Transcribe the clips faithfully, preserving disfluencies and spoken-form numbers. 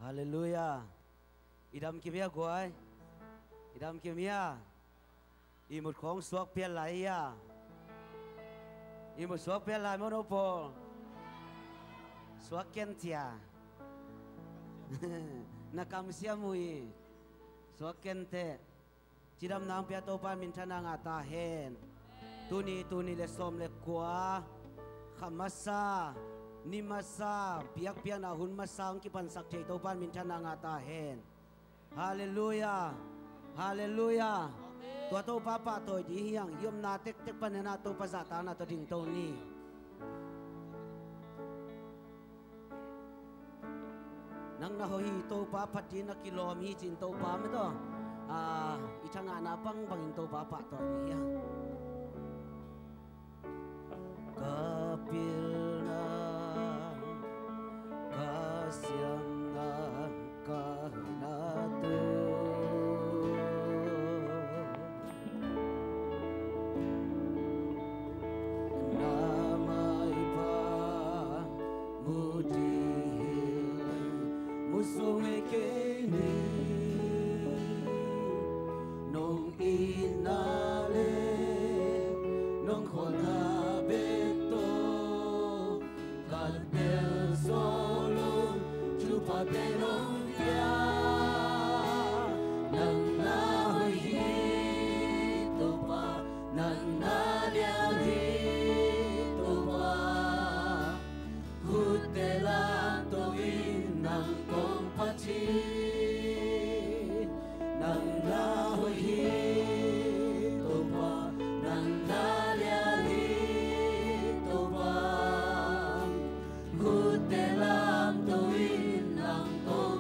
Halleluiah. I dam kim hia guai? I dam kim hia? I mut khawng suak pial lai hia? I mut suak pial lai maw no pawl? Suak ken cia. Na kamsiam uh hi. Suak ken teh. Cidamna hong pia Topa minthanna ngah ta hen. Tuni, tuni le sawm le kua kha masa, ni masa, biakpiakna hun masa hong kipansak thei Topa minthanna ngah ta hen. Halleluiah. Halleluiah. Tua Topa pahtawi ding hi hang, i omna tektek panin ah Topa zahtakna tawh dingto ni. Nang na hoih hi, Topa phat ding na kilawm hi ci-in Topa mah tawh, ah, i thangahna bangbangin Topa pahtawi ding hi hang. Ka pilna, ka siamna, ka na tu. Na maipha mu ding hi leng mu sung e kei ni. Nong itna le nong kholhna bek tawh ka bel zaw lo, Topa te nong pia. Nang na hoih hi Topa, nang na lian hi Topa. Khutte lamto in nang kong phat hi. Nang na hoih hi Topa, nang na lian hi Topa. Khutte lamto in nang kong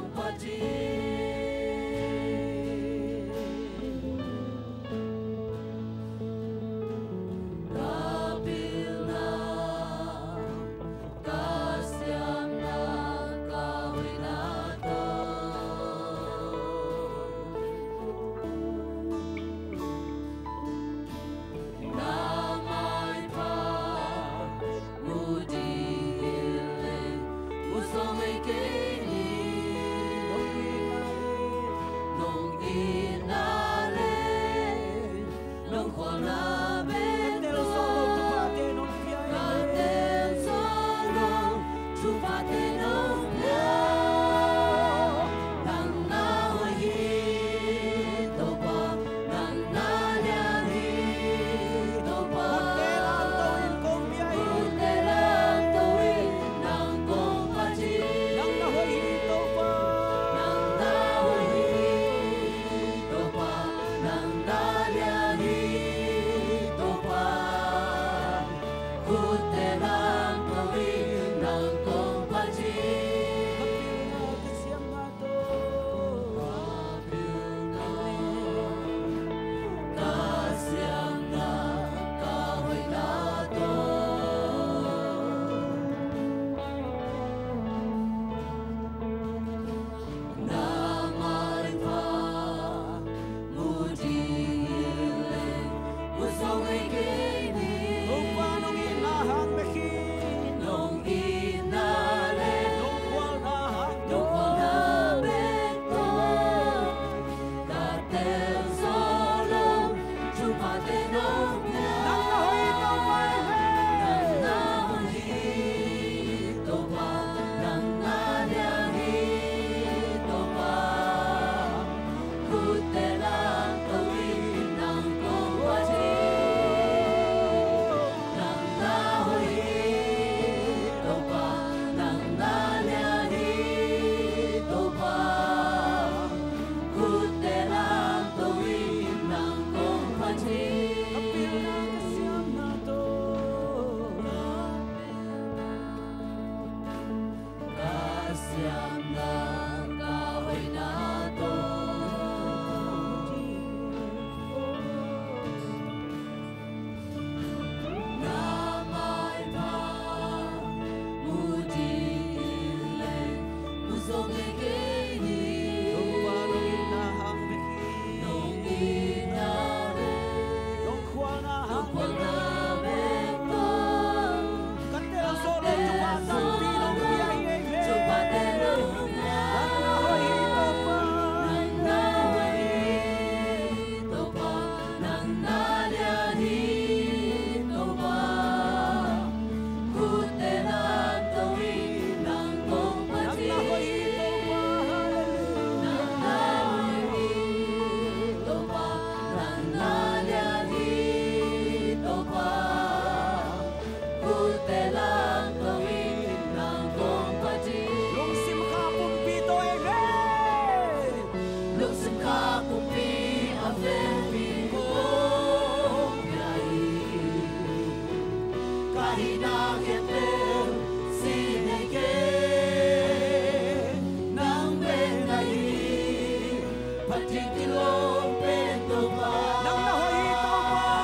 Nang na hoih hi, Topa.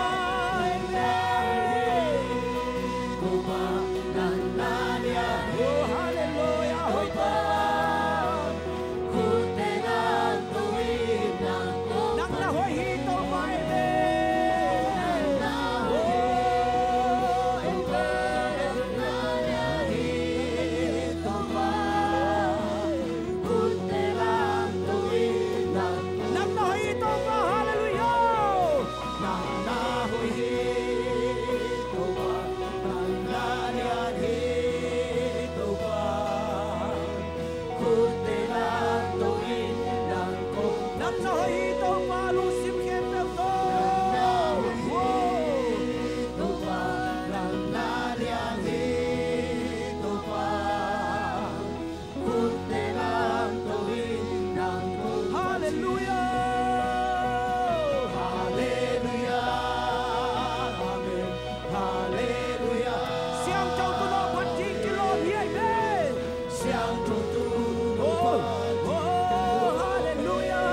Amen. Oh, halleluia, hoih Topa. Nang na hoih hi, Topa, amen. Oh, amen. Nang na hoih hi, Topa, halleluia. Nang na hoih hi, Topa, nang na lian hi, Topa. Khutte lamto in nang kong, nang na hoih hi, Topa, lungsim khempeuh tawh. Nang na hoih hi, Topa, nang na lian hi, Topa. Khutte lamto in nang kong, halleluia. Halleluia. Amen. Halleluia. Siangthotu Topa ding kilawm hi, amen. Siangthotu Topa ding kilawm. Oh, halleluia.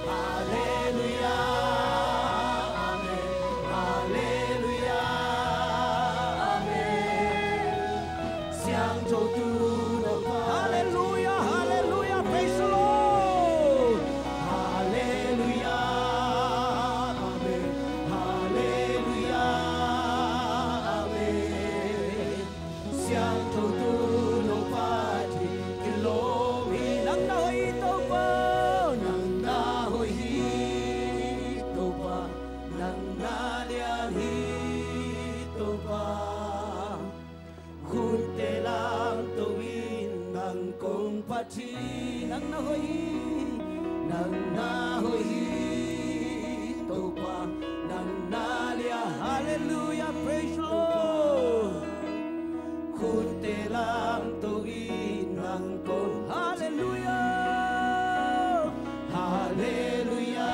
Halleluia. Amen. Halleluia. Amen. Siangthotu Topa. Halleluia, halleluia, praise the Lord. Halleluia, amen. Halleluia, amen. Siangthotu Topa ding kilawm hi. Nang na hoih hi, Topa. Nang na hoih hi, Topa. Nang na lian hi, Topa. Khutte lamto in nang kong phat hi. Nang na hoih hi. Nang na hoih hi, Topa, nang na lian. Halleluia, praise the Lord. Khutte lamto in nang kong. Halleluia. Halleluia.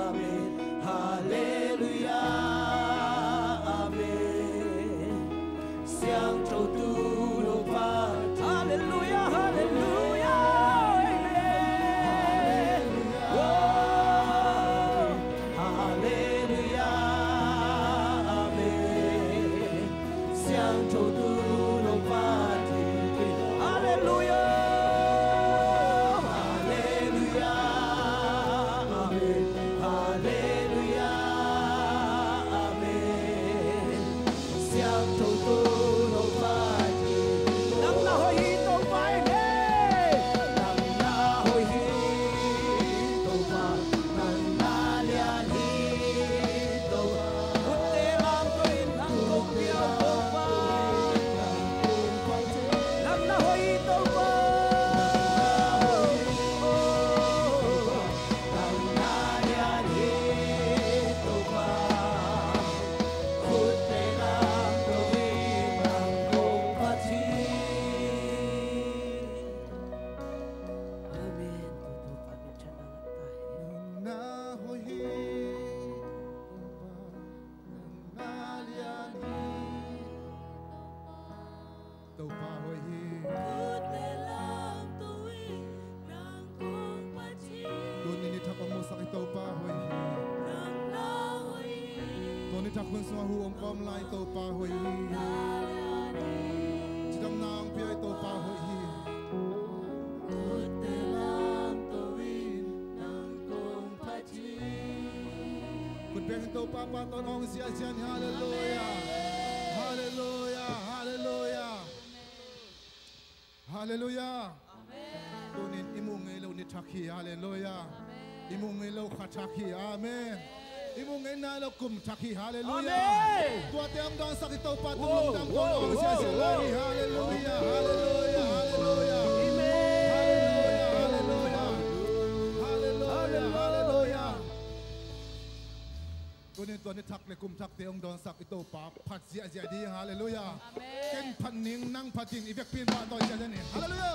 Amen. Halleluia. Amen. Siangthotu Topa. Halleluia, halleluia. Amen. Oh, halleluia. Amen. Siangthotu Topa. Halleluia. Halleluia. Amen. Halleluia. Amen. Siangthotu Topa ding. Nang na hoih hi, Topa, amen. Nang na hoih hi, Topa. Nang na lian hi, Topa. Khutte lamto in nang kong phat hi, Topa. Nang na hoih hi, Topa. Nang na lian hi, Topa. Khutte lamto in nang kong phat hi. Amen. Nang na hoih hi, Topa. Nang na lian hi, Topa. Topa hoih hi. Khutte lamto in nang kong phat hi. Tuni nitak hong musak i Topa hoih hi. Nang na hoih hi. Tuni nitak hun sungah hu hong kawm lai i Topa hoih hi. Nang na lian hi. Cidamna hong pia i Topa hoih hi. Khutte lamto in nang kong phat hi. Khut bengin Topa pahtawi hong ziahziah ni. Halleluia. Amen. Halleluia. Halleluia. Halleluia. Amen. Tunin i muh ngei lo ni thak hi. Halleluia. Amen. I muh ngei lo kha thak hi. Amen. Amen. I muh ngei nai lo kum thak hi. Halleluia. Amen. Tuate hong dawnsak i Topa tung lungdam kong hong ziahziah lai hi. Halleluia. Halleluia. Halleluia. Amen. Halleluia. Halleluia. Halleluia. Halleluia. Tunin tua ni thak le kum thakte hong dawnsak i Topa phat ziahziah ding. Halleluia. Amen. Ken phat ning, nang phat ning, i vekpi in pahtawi ziahziah ni. Halleluia.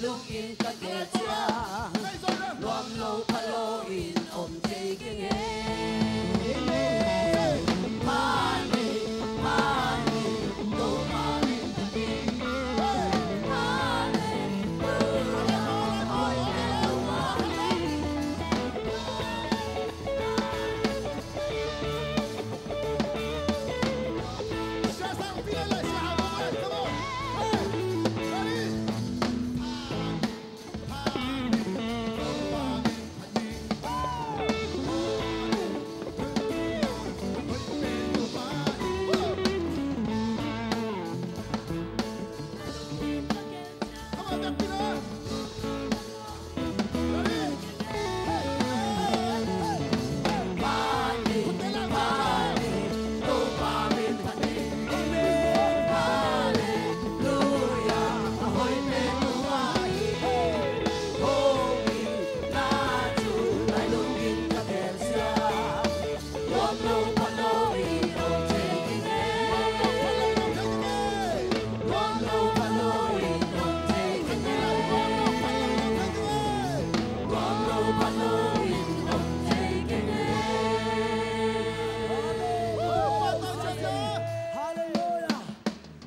Halleluia.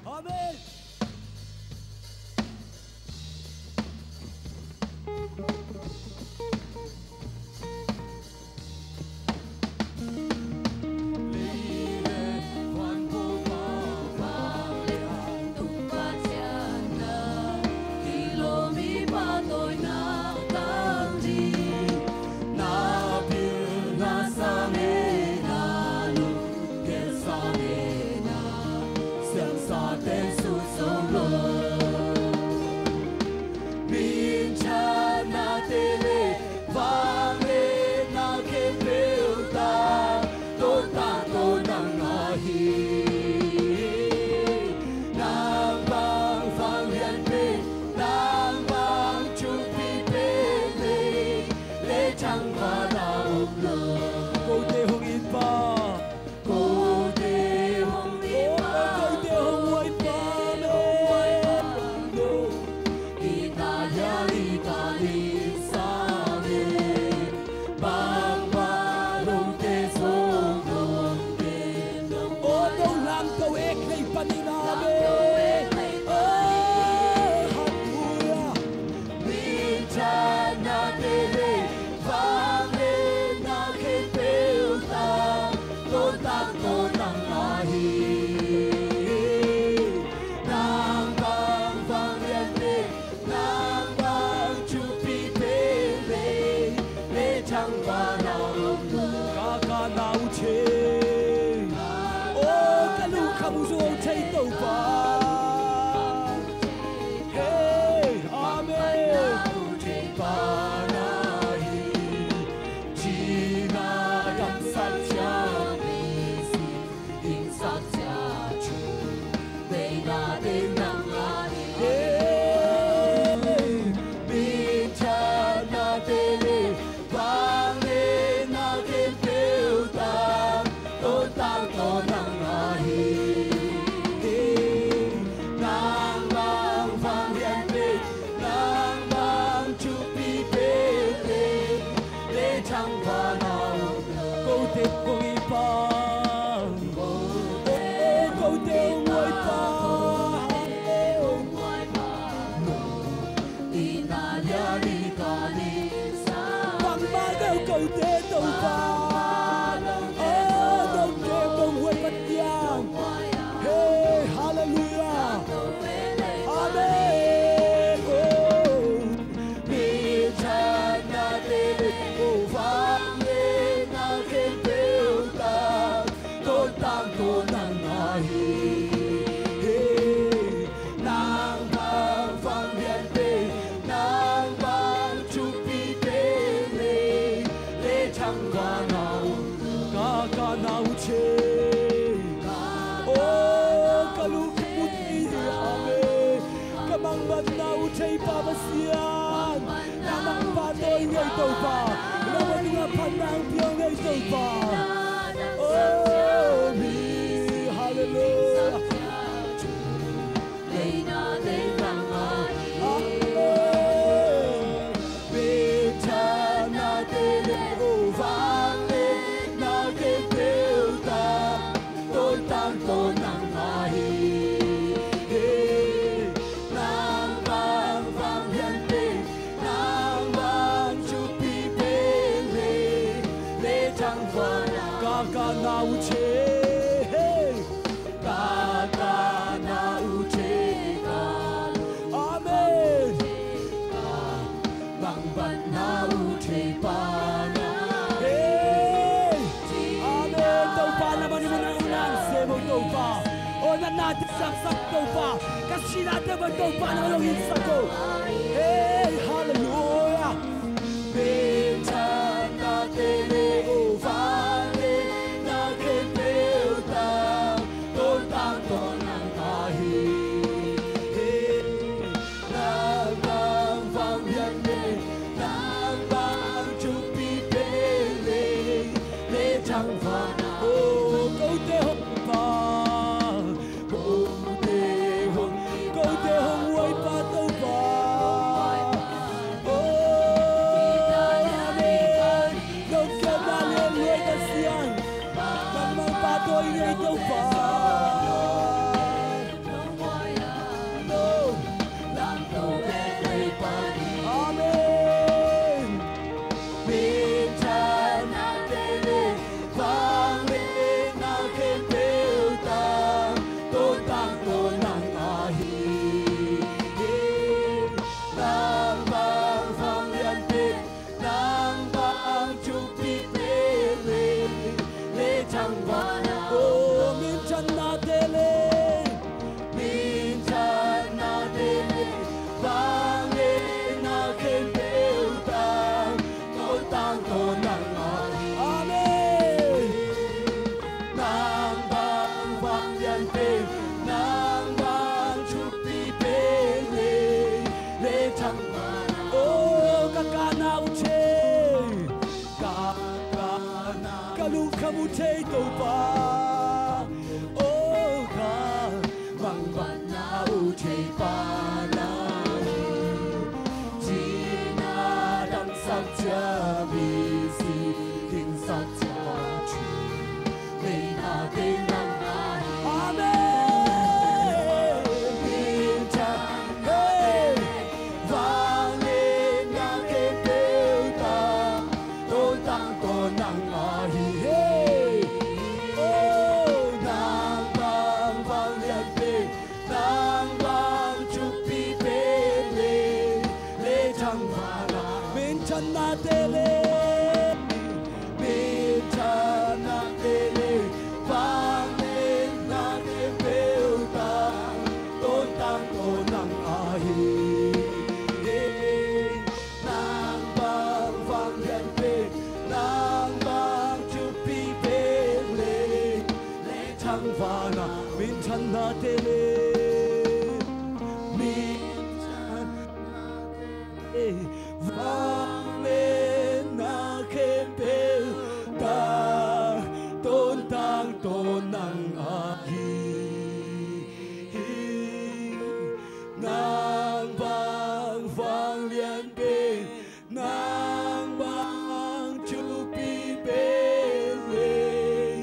Amen. Kote hong it pa. Kote hong it pa. Kote hong huai pa. Ita ya ita ni sa me. Bang ba long te so long te long. O dong lang ko ek lei pa ni na me. Halleluia. Ka ka na uh thei. O ka lungkham uh zong thei Topa. Hei, amen. Kote kong i pa. Kote kong i pa. Bangmah lo kote Topa. O dongte donghuai Pasian. Hei, halleluia. Amen. O. Ka ka na uh thei. O ka lungkham uh thei hi. Amen. Ka mangbatna uh thei Pa Pasian. Na mangbat tawh i ngei Topa. Na mangbat tungah phatna hong pia ngei Topa. O mi. Halleluia. Amen. Nate siamsak Topa, ka sihnate bang Topa nang hong hilhsak o. Hei, halleluia. Minthanna te le o, vangliatna khempeuh tang, tawntang tawh nang ahi. Hei, nang bang vanglian pen, nang bang thupi pen lei, lei thangvahna. O, kote hong Pa, kote hong, kote hong huaipa Topa. O, amen. Nongkiatna lianhuai Pasian, nangmah pahtawi ngei Topa. Amen. Minthanna te le vangliatna khempeuh tang, tawntang tawh nang ahi. Nang bang vanglian pen, nang bang thupi pen lei, lei thangvahna. O, minthanna te le, minthanna te le, vangliatna khempeuh tang, tawntang tawh nang ahi. Amen. Nang bang vanglian pen, nang bang thupi pen lei, lei thangvahna. O, ka kahna uh thei, ka kahna, ka lungkham uh thei Topa. O, ka mangbatna uh thei pa na hi. Cina dangsak cia, misi dingsak cia, thu neina te nang ahi. Amen. Minthanna te le vangliatna khempeuh tang, tawntang tawh nang ahi. Hei. O, nang bang vanglian pen, nang bang thupi pen lei, lei thangvahna. Minthanna te le, minthanna te le, vangliatna khempeuh tang, tawntang tawh nang ahi. Nang bang vanglian pen, nang bang thupi pen lei, lei thangvahna. Minthanna te le, minthanna te le, vangliatna khempeuh tang, tawntang tawh nang ahi. Nang bang vanglian pen, nang bang thupi pen lei,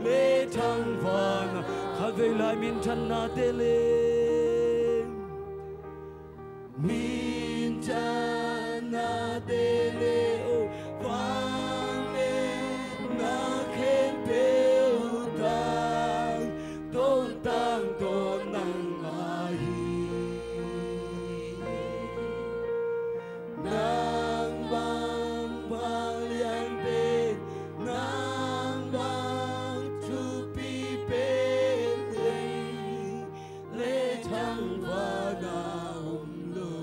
lei thangvahna. Khatvei lai, minthanna te le, minthanna te le o, vangliatna khempeuh tang, tawntang tawh nang ahi. Nang bang vanglian pen, nang bang thupi pen lei, lei thangvahna om lo.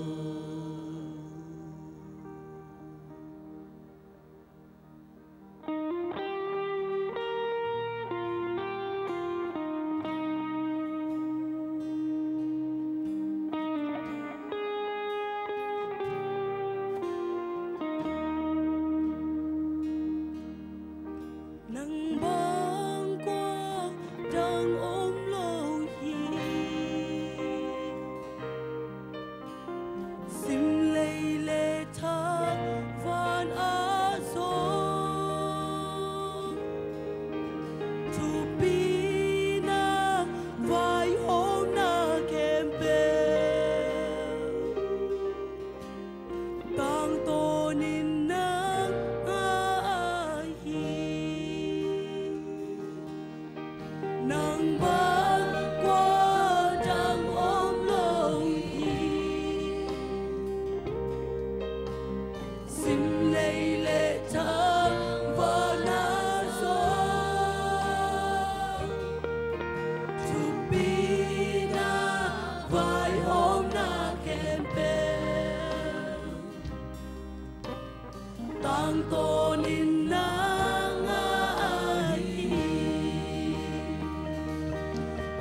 Tangtawn in nang ahi.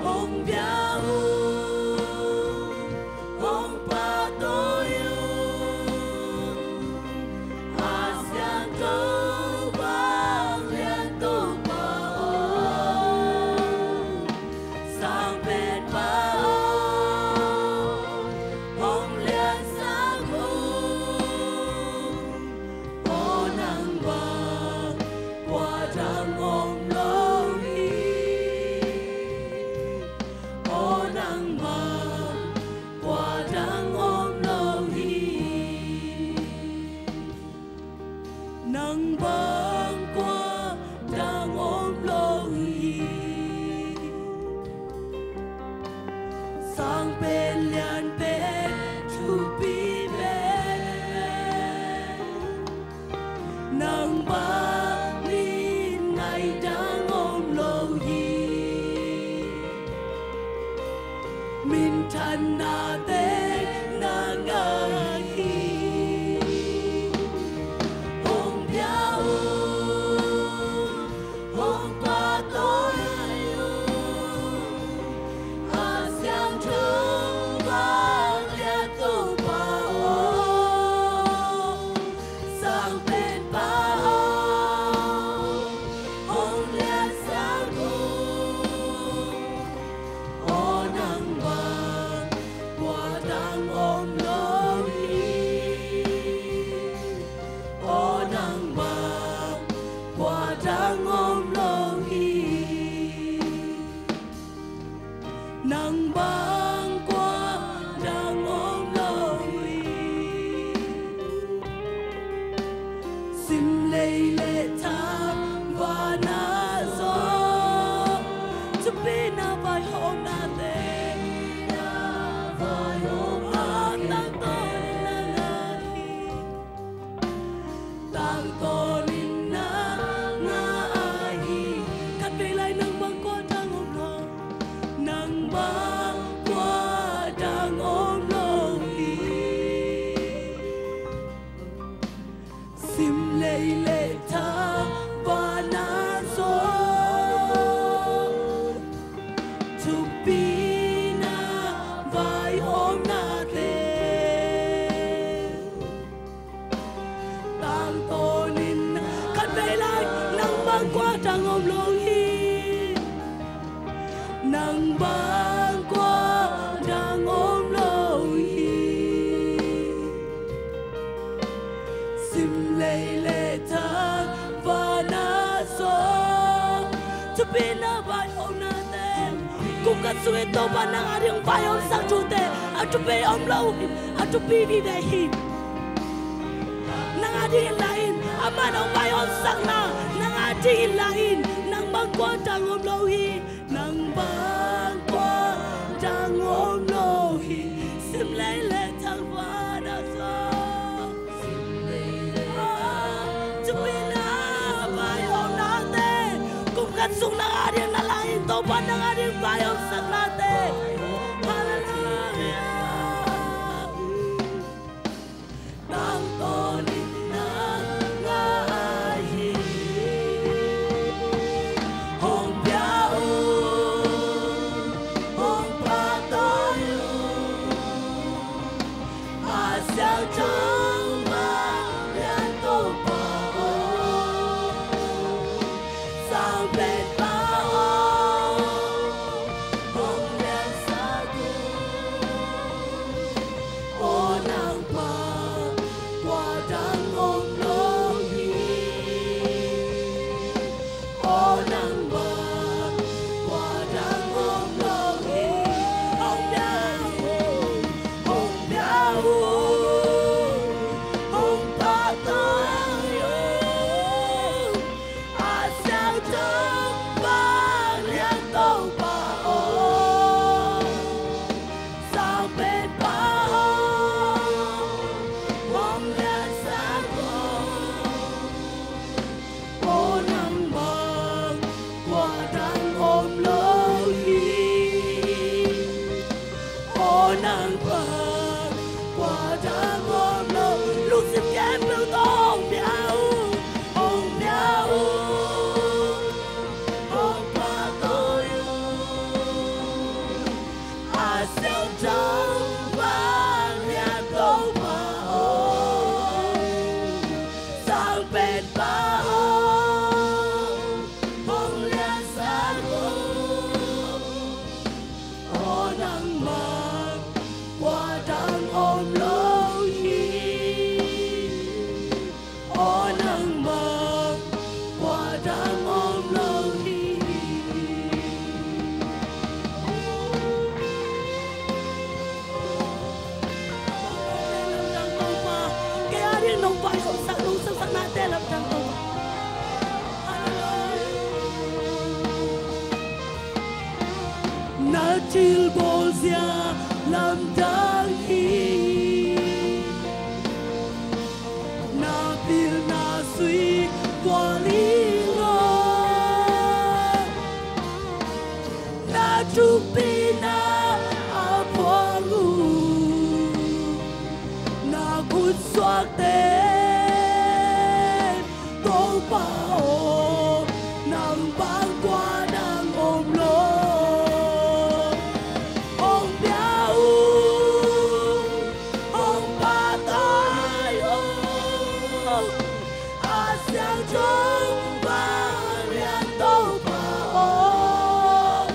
Hong bia un, hong pahtawi un, a siangtho vanglian Topa aw, Sang Penpa aw, hong liansak un. Aw nang bang kua dang om lo hi. Aw nang bang kua dang om lo hi. Nang bang kua dang om lo hi. Sang pen lian pen thupi pen, nang bang min ngai dang om lo hi. Minthanna teng nang ahi. Hong bia un, hong pahtawi un, a siangtho vanglian Topa aw, Sang Penpa aw, hong liansak un. Aw nang bang kua dang om lo hi. Aw nang bang kua dang om lo hi. Nang bang kua dang om lo hi. Sim lei le thang vana zong, thupina vaihawmna teng, a tangtawn in nang ahi. Tangtawn in nang ahi. Khatvei lai nang bang kua dang om lo. Nang bang kua dang om lo hi. Sim lei le thang vana zong, thupina vaihawmna teng, tangtawn in nang, khatvei lai nang bang kua dang om lo hi. Nang bang kua dang om lo hi. Sim lei le thang vana zong, thupina vaihawmna teng, kum khat sungin Topa nang a ding vaihawmsak thute a thupi om lo hi, a thupi vive hi. Nang a ding in la in, amah nang vaihawmsakna nang a ding in la in, nang bang kua dang om lo hi. Nang bang kua dang om lo hi. Sim lei le thang vana zong, thupina vaihawmna teng, kum khat sung nang a ding na la in, Topa nang a ding vaihawmsakna teng. Halleluijah. Tangtawn in nang ahi. Hong bia un, hong pahtawi un, a siangtho vanglian Topa aw, Sang Penpa aw, hong liansak un. Aw nang bang kua dang om lo hi. Aw nang bang kua dang om lo hi. Hong bia un, hong bia un, hong pahtawi un, a siangtho vanglian Topa aw, Sang Penpa aw, hong liansak un. Aw nang bang kua dang om lo hi. Aw nang bang kua dang om lo. Lungsim khempeuh tawh hong bia un. Nong vaikhopsak, nong sepsak nate lamdang Topa. Na thilbawlzia lamdang hi. Na pilna sui kual hi lo. Na thupina a phuang uh, na khutsuakte, Topa aw, nang bang kua dang om lo. Hong pia uh, hong pahtawi uh, a siangtho vanglian Topa aw,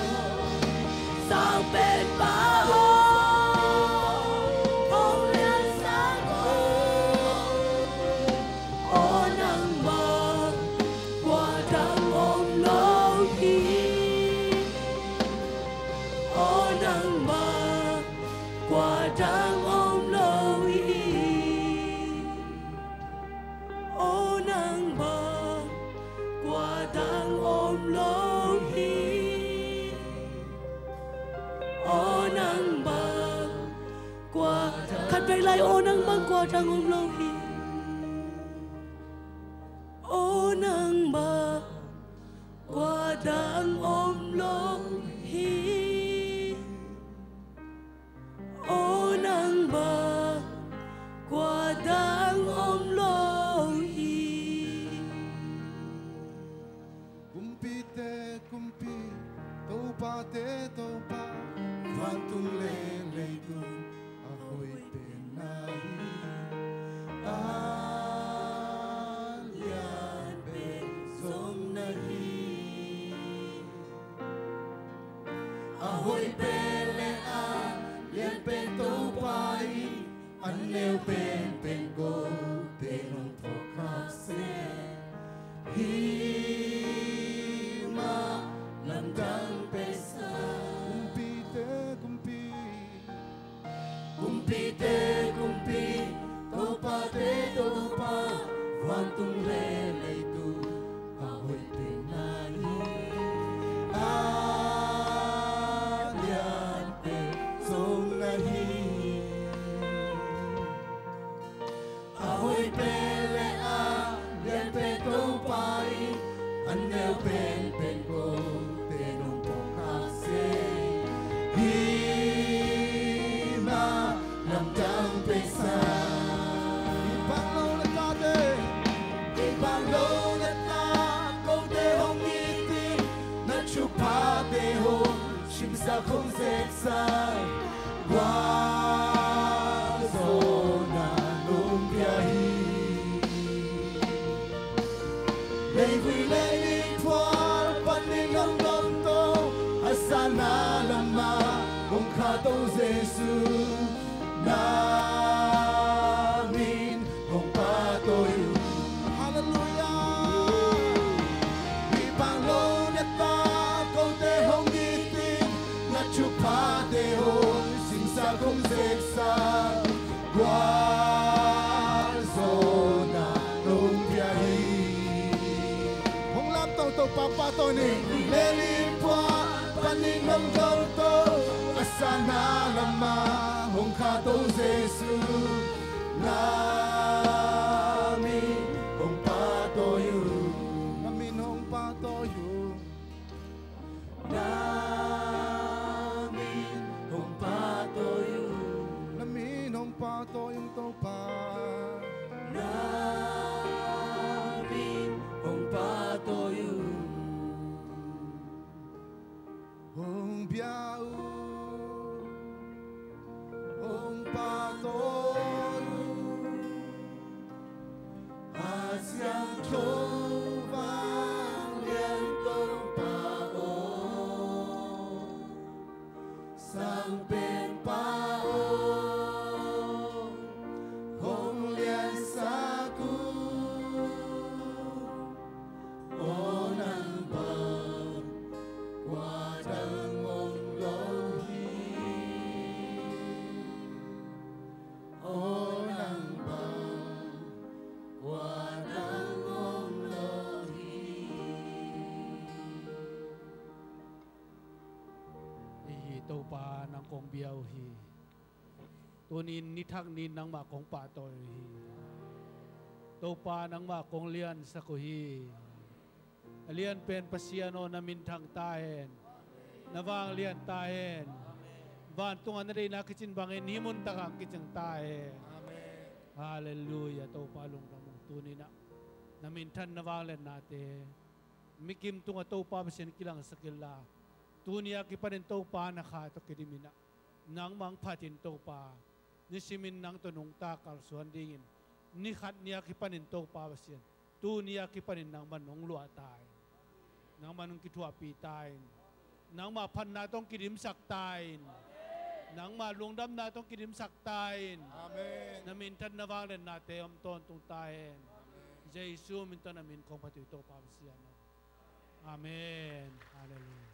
Sang Penpa aw, hong liansak aw. Aw nang bang kua dang om lo hi. Aw nang bang kua dang om lo hi. Aw nang bang kua dang om lo hi. Aw nang bang kua dang, khat vei lai, aw nang bang kua dang om lo hi. Aw nang bang kua dang om lo hi. Aw nang bang kua dang om lo hi. Kumpite kumpi, topate topa, vantung le leitung a hoih pen na hi. A lian pen zong na hi. A hoih pen le a lian pen Topa in, a neu penpen kote nong phawk khak seh, hih mah lamdang peuhsa. Kumpite kumpi, kumpite kumpi, topate topa, vantung le leitung a hoih pen na hi. A lian pen zong na hi. A hoih pen le a lian pen Topa in, a neu penpen kote nong phawk khak seh, hih mah lamdang peuhsa. I bang lo na tate, i bang lo na ta, kote hong it in, na thuphate hong simsak hong zeksak, gualzawhna nong pia hi. Leivui le liphual panin hong domto, a sanna lamah hong khahto Jesu, na min hong pahtawi uh. Halleluiah. I bang lo na ta, kote hong it in, na thuphate hong simsak hong zeksak, gualzawhna nong pia hi. Hong lamto Topa pahtawi ni. Leiliphual panin hong domto, a sanna lamah hong khahto Jesu, na min hong pahtawi uh. Na min hong pahtawi uh. Na min hong pahtawi uh. Na min hong pahtawi uh Topa. Na min hong pahtawi uh. Hong bia uh, hong pahtawi uh. A siangtho vanglian Topa aw, Sang Penpa aw, hong liansak uh. kong bia uh hi. Tuni-in ni thak ni-in nangmah kong pahtawi uh hi. Topa, nangmah kong liansak uh hi. A lianpen Pasian aw, na min thang ta hen. Na vanglian ta hen. Vantungah na deihna kicin bangin hih mun takah kicing ta hen. Amen. Halleluiah. Topa lungdam ung. Tuni-in ah na minthan, na vangliatnate mikim tungah Topa Pasian kilangsak inla, tuni a kipanin Topa na kha tawh kidim in ah, nangmah hong phat in Topa, nisimin nang tawh nungta kalsuan dingin, ni khat ni a kipanin Topa Pasian, tuni a kipanin nangman hong luah ta in, nangman hong kithuahpih ta in, nangmah phatna tawh hong kidimsak ta in, nangmah lungdamna tawh hong kidimsak ta in. Amen. Na minthan, na vangliatnate om tawntung ta hen. Amen. Jesu min tawh na min kong phat uh hi, Topa Pasian aw. Amen. Halleluiah.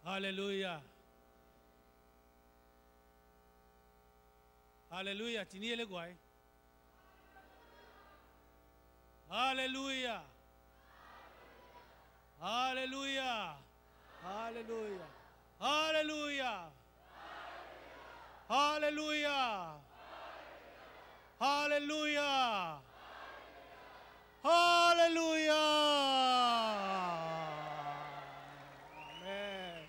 Halleluiah. Halleluiah. Ci ni le guai. Halleluiah. Halleluiah. Halleluiah. Halleluiah. Halleluiah. Halleluiah. Halleluiah. Amen.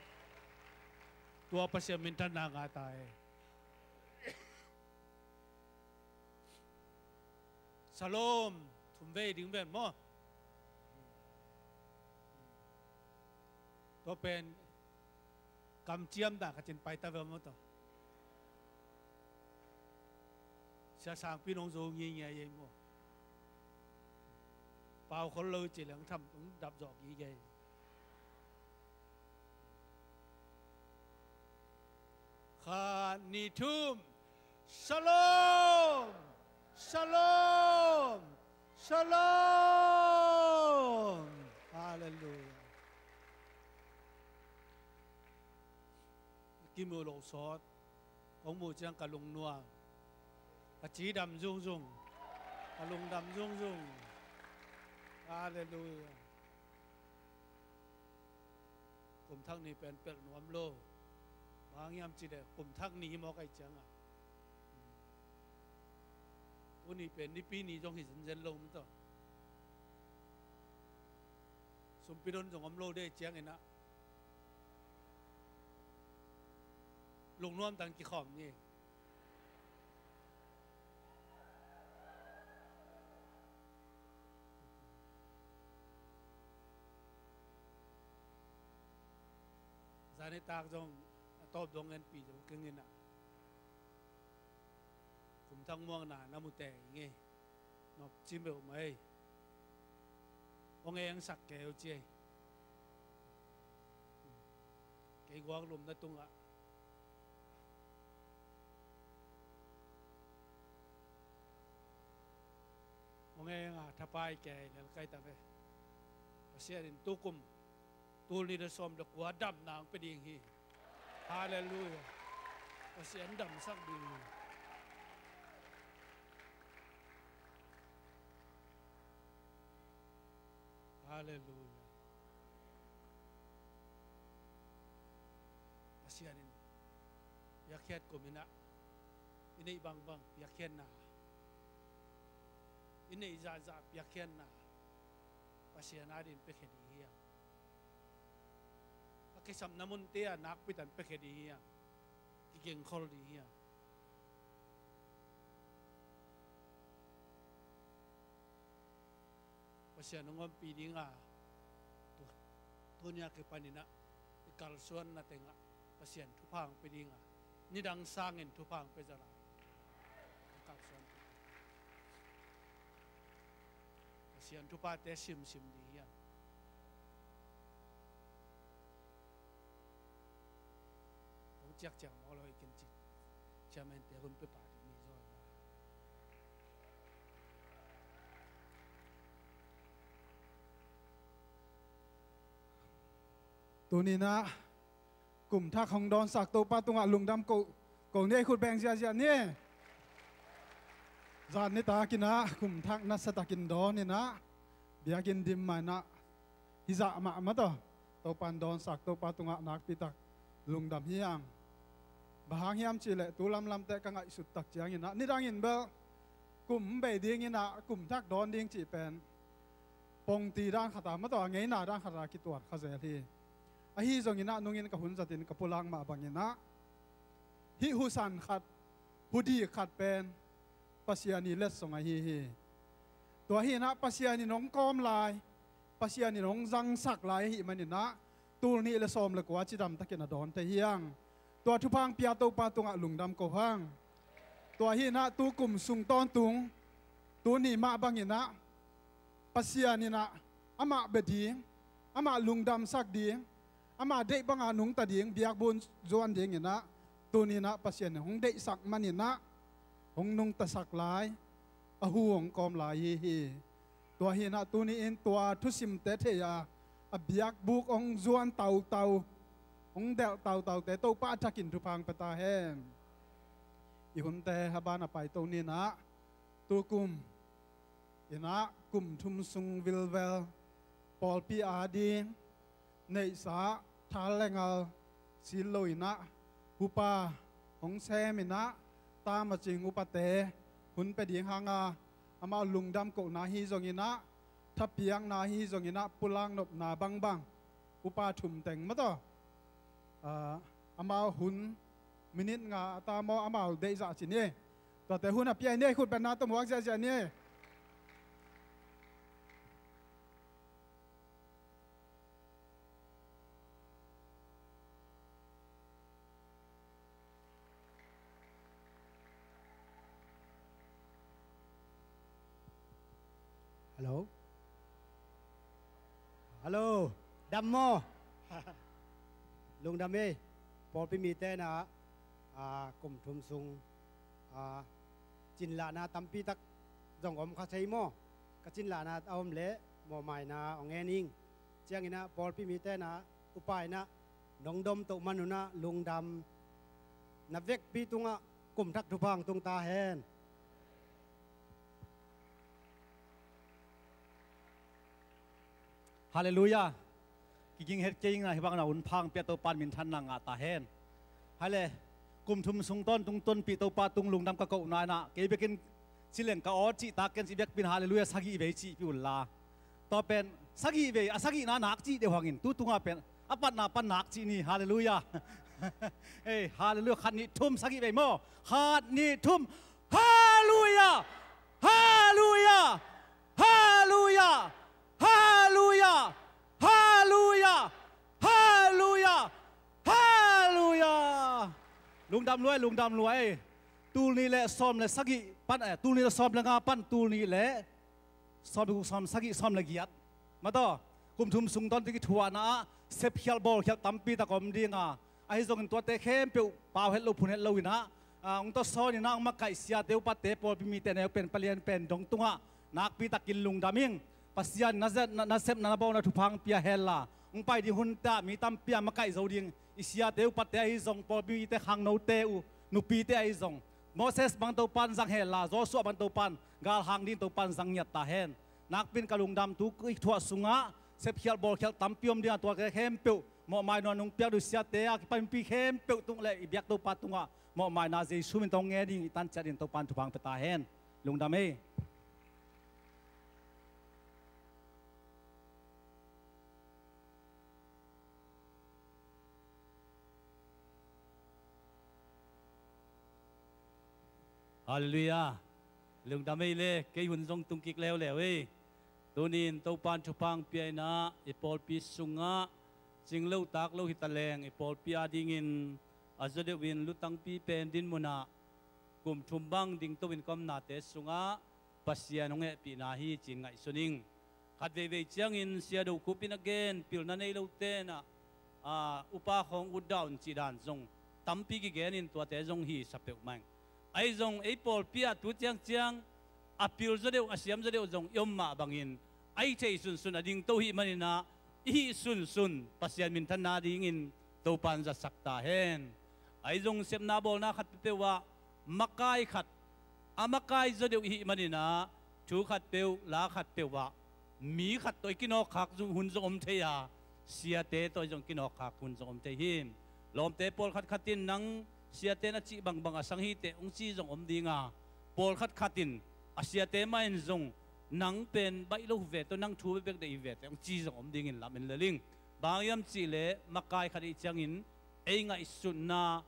Tua Pasian minthanna ngah ta e. Shalom. Thumvei ding ven maw. Tua pen kamciam dan khat in paita ve maw tua. Sia Sangpi nong zo ngiangian ei maw. Pau khol lo ci leng tham tung dap zawh gige. Khat, nih, thum. Shalom! Shalom! Shalom! Halleluiah. Kimu lo sawt. Kong muh ciang ka lungnuam. Ka cidam zungzung. Ka lungdam zungzung. Halleluiah. Kum thak ni pen pelh nuam lo. Bang hiam cih leh kum thak ni hi mawk ahih ciangin. Tuni pen nipi ni zong hi zenzen lo maw tawh. Sumpi don zong om lo ding ahih ciangin ah, lungnuam tang kikhawm ni. Zanitak zong a tawp dong en pi zo keng in ah, kum thak muakna na mu teh ing ei. Nop ci meuh mai. Hong engsak kei uh ci ei. Kei guak lumna tungah hong eng a thapai kei lel kai ta ve. Pasian in tukum tul nih le sawm le kua damna hong pia ding hi. Halleluiah. Pasian damsak ding hi. Halleluiah. Pasian in piakkhiat kum in ah, i neih bangbang piakkhiatna, i neih zahzah piakkhiatna Pasian adingin piakhia ding hi hang. A kisapna munte ah nakpi takin piakhia ding hi hang. Kigengkhol ding hi hang. Pasian hong ompih ding a, tu, tuni a kipanin ah i kalsuanna tengah Pasian thupha hong pia ding a, nidang sangin thupha hong pia zaw lai. Hong kalsuan. Pasian thuphate simsim ding hi hang. Hong ciakciak mawk lo i kin ci. Chairman te hun pia pah ding mi zaw. Tuni-in ah kum thak hong dawnsak Topa tungah lungdam ko, ko ni ei, khut beng ziahziah ni. Zan nitak in ah kum thak nasa takin dawn in ah, biakinn dim mah in ah, hih zah mahmah tawh Topa'n dawnsak, Topa tungah nakpi tak lungdam hi hang. Bang hang hiam cih leh tu lamlamte ka ngaihsut tak ciangin ah, nidangin bel kum bei ding in ah kum thak dawn ding cih pen pongti dan khat a, mah tawh a ngeina dan khat a kituat kha zel hi. Ahi zongin ah nungin ka hun zatin ka pulak mah bangin ah, hih husan khat, hudik khat pen Pasian ii letsong ahi hi. Tua hi in ah Pasian in hong kawm lai, Pasian in hong zangsak lai ahih manin ah, tul nih le sawm le kua cidam takin a dawn thei hi hang. Tua thupha hong pia Topa tungah lungdam ko hang. Tua hi in ah tu kum sung tawntung, tuni mah bangin ah Pasian in ah amah bia ding, amah lungdamsak ding, amah deih banga nungta ding, biakbuk zuan dingin ah tuni in ah Pasian in hong deihsak manin ah hong nungtasak lai, a hu hong kawm lai hi hi. Tua hi in ah tuni in tua thusimte thei a, a biakbuk hong zuan tautau, hong delh tautaute Topa a thakin thupha hong pia ta hen. I hunte a ban a paito ni in ah, tu kum in ah kum thum sung vilvel pawlpi ading neihsa, thal le ngal sil lo in ah, upa hong sem in ah, tama cing upate hun pia ding hang a, amau lungdam kohna hi zongin ah, thapiakna hi zongin ah, pulak nopna bangbang, upa thum teng mah tawh, ah, amau hun minit nga a ta maw, amau deih zah ci ni. Tuate hun a pia ni, khut bengna tawh muak ziahziah ni. Hello? Hello? Dam maw? Lungdam ei. Pawlpi mite in ah, ah, kum thum sung, ah, cinlahna tampi tak zong om kha thei maw? Ka cinlahna a om leh mawhmaina hong ngen ing. Ciangin ah pawlpi mite in ah, upa in ah nong dom toh man un ah lungdam. Na vekpi tungah kum thak thupha hong tung ta hen. Halleluiah. Kiging het kei ing a, hih bangin a hun pha hong pia Topa'n minthanna ngah ta hen. Hai le, kum thum sung tawntung tonpih Topa tung lungdam ka kohna in ah, kei bekin ci leng ka aw cih tak ken, ci bekpi in halleluiah sagih vei cihpih un la. Tua pen sagih vei, a sagihna nak cih deuh hangin, tu tungah pen a patna pan nak cih ni, halleluiah. Ei, halleluiah, khat nih thum, sagih vei maw? Khat nih thum, halleluiah! Halleluiah! Halleluiah! Halleluiah! Halleluiah! Halleluiah! Halleluiah! Lungdam lua ei, lungdam lua ei. Tul nih le sawm le sagih pan, eh, tul nih le sawm le nga pan tul nih le sawm le guk, sawm sagih, sawm le giat. Mah tawh, kum thum sung tawntung kithuahna ah sepkhial bawlkhial tampi tak om ding a, ahi zongin tuate khempeuh pau het lo, phun het lo in ah, ah, hong tawsawn in ah, hong makaih siate, upate, pawlpi mite, neu pen, palian pen dong tungah nakpi takin lungdam ing. Pasian na zet, na, na sepna, na bawlna thupha hong pia hen la, hong pai ding hunte ah mi tampi a makaih zo ding, i siate upate ahi zong, pawlpi mite, khangnote uh, nupite ahi zong, Moses bang Topa'n zang hen la, Joshua bang Topa'n galhang ding Topa'n zang ngiat ta hen. Nakpi in ka lungdam, tu kithuah sungah sepkhial bawlkhial tampi om ding a, tuate khempeuh mawhmaina nong piak ding siate a kipanpi khempeuh tung le i biak Topa tungah mawhmaina Jesu min tawh ngen ding, i tan ciat in Topa'n thupha hong pia ta hen. Lungdam ei. Halleluiah. Lungdam ei le, kei hun zong tung kik leuleu ei. Tuni in Topa'n thupha hong pia in ah, i pawlpi sungah cing lo tak lo hi ta leng, i pawlpi adingin a zaw deuh in lutangpi pen dinmun ah kum thum bang dingto in ka omnate sungah Pasian hong hehpihna hi ci-in ngaihsun ing. Khat veivei ciangin Sia Do Kup in a gen, pilna nei lote in ah, aa, upa khawng ut dah un cih dan zong tampi kigen in, tuate zong hi sa peuhmah ing. Ahi zong ei pawlpi ah tu ciangciang a pil zaw deuh, a siam zaw deuh zong i om mah bangin, a hih theih sunsun a dingto ahih manin ah, i hih sunsun Pasian minthanna dingin Topa'n zatsak ta hen. Ahi zong sepna bawlna khat peuhpeuh ah makai khat, a makai zaw deuh i hih manin ah, thu khat peuh, la khat peuh ah mi khat tawh i kinawkkhak hun zong om thei a, siate tawh zong kinawkkhak hun zong om thei hi. Lawmte pawlkhat khat in nang siate na cih bangbang a sang hi teh hong ci zong om ding a, pawlkhat khat in a siate mah in zong nang pen baih lo ve tawh, nang thu bekbek deih hi ve teh hong ci zong om dingin lamen lel ing. Bang hiam cih leh makai khat i hih ciangin ei ngaihsutna,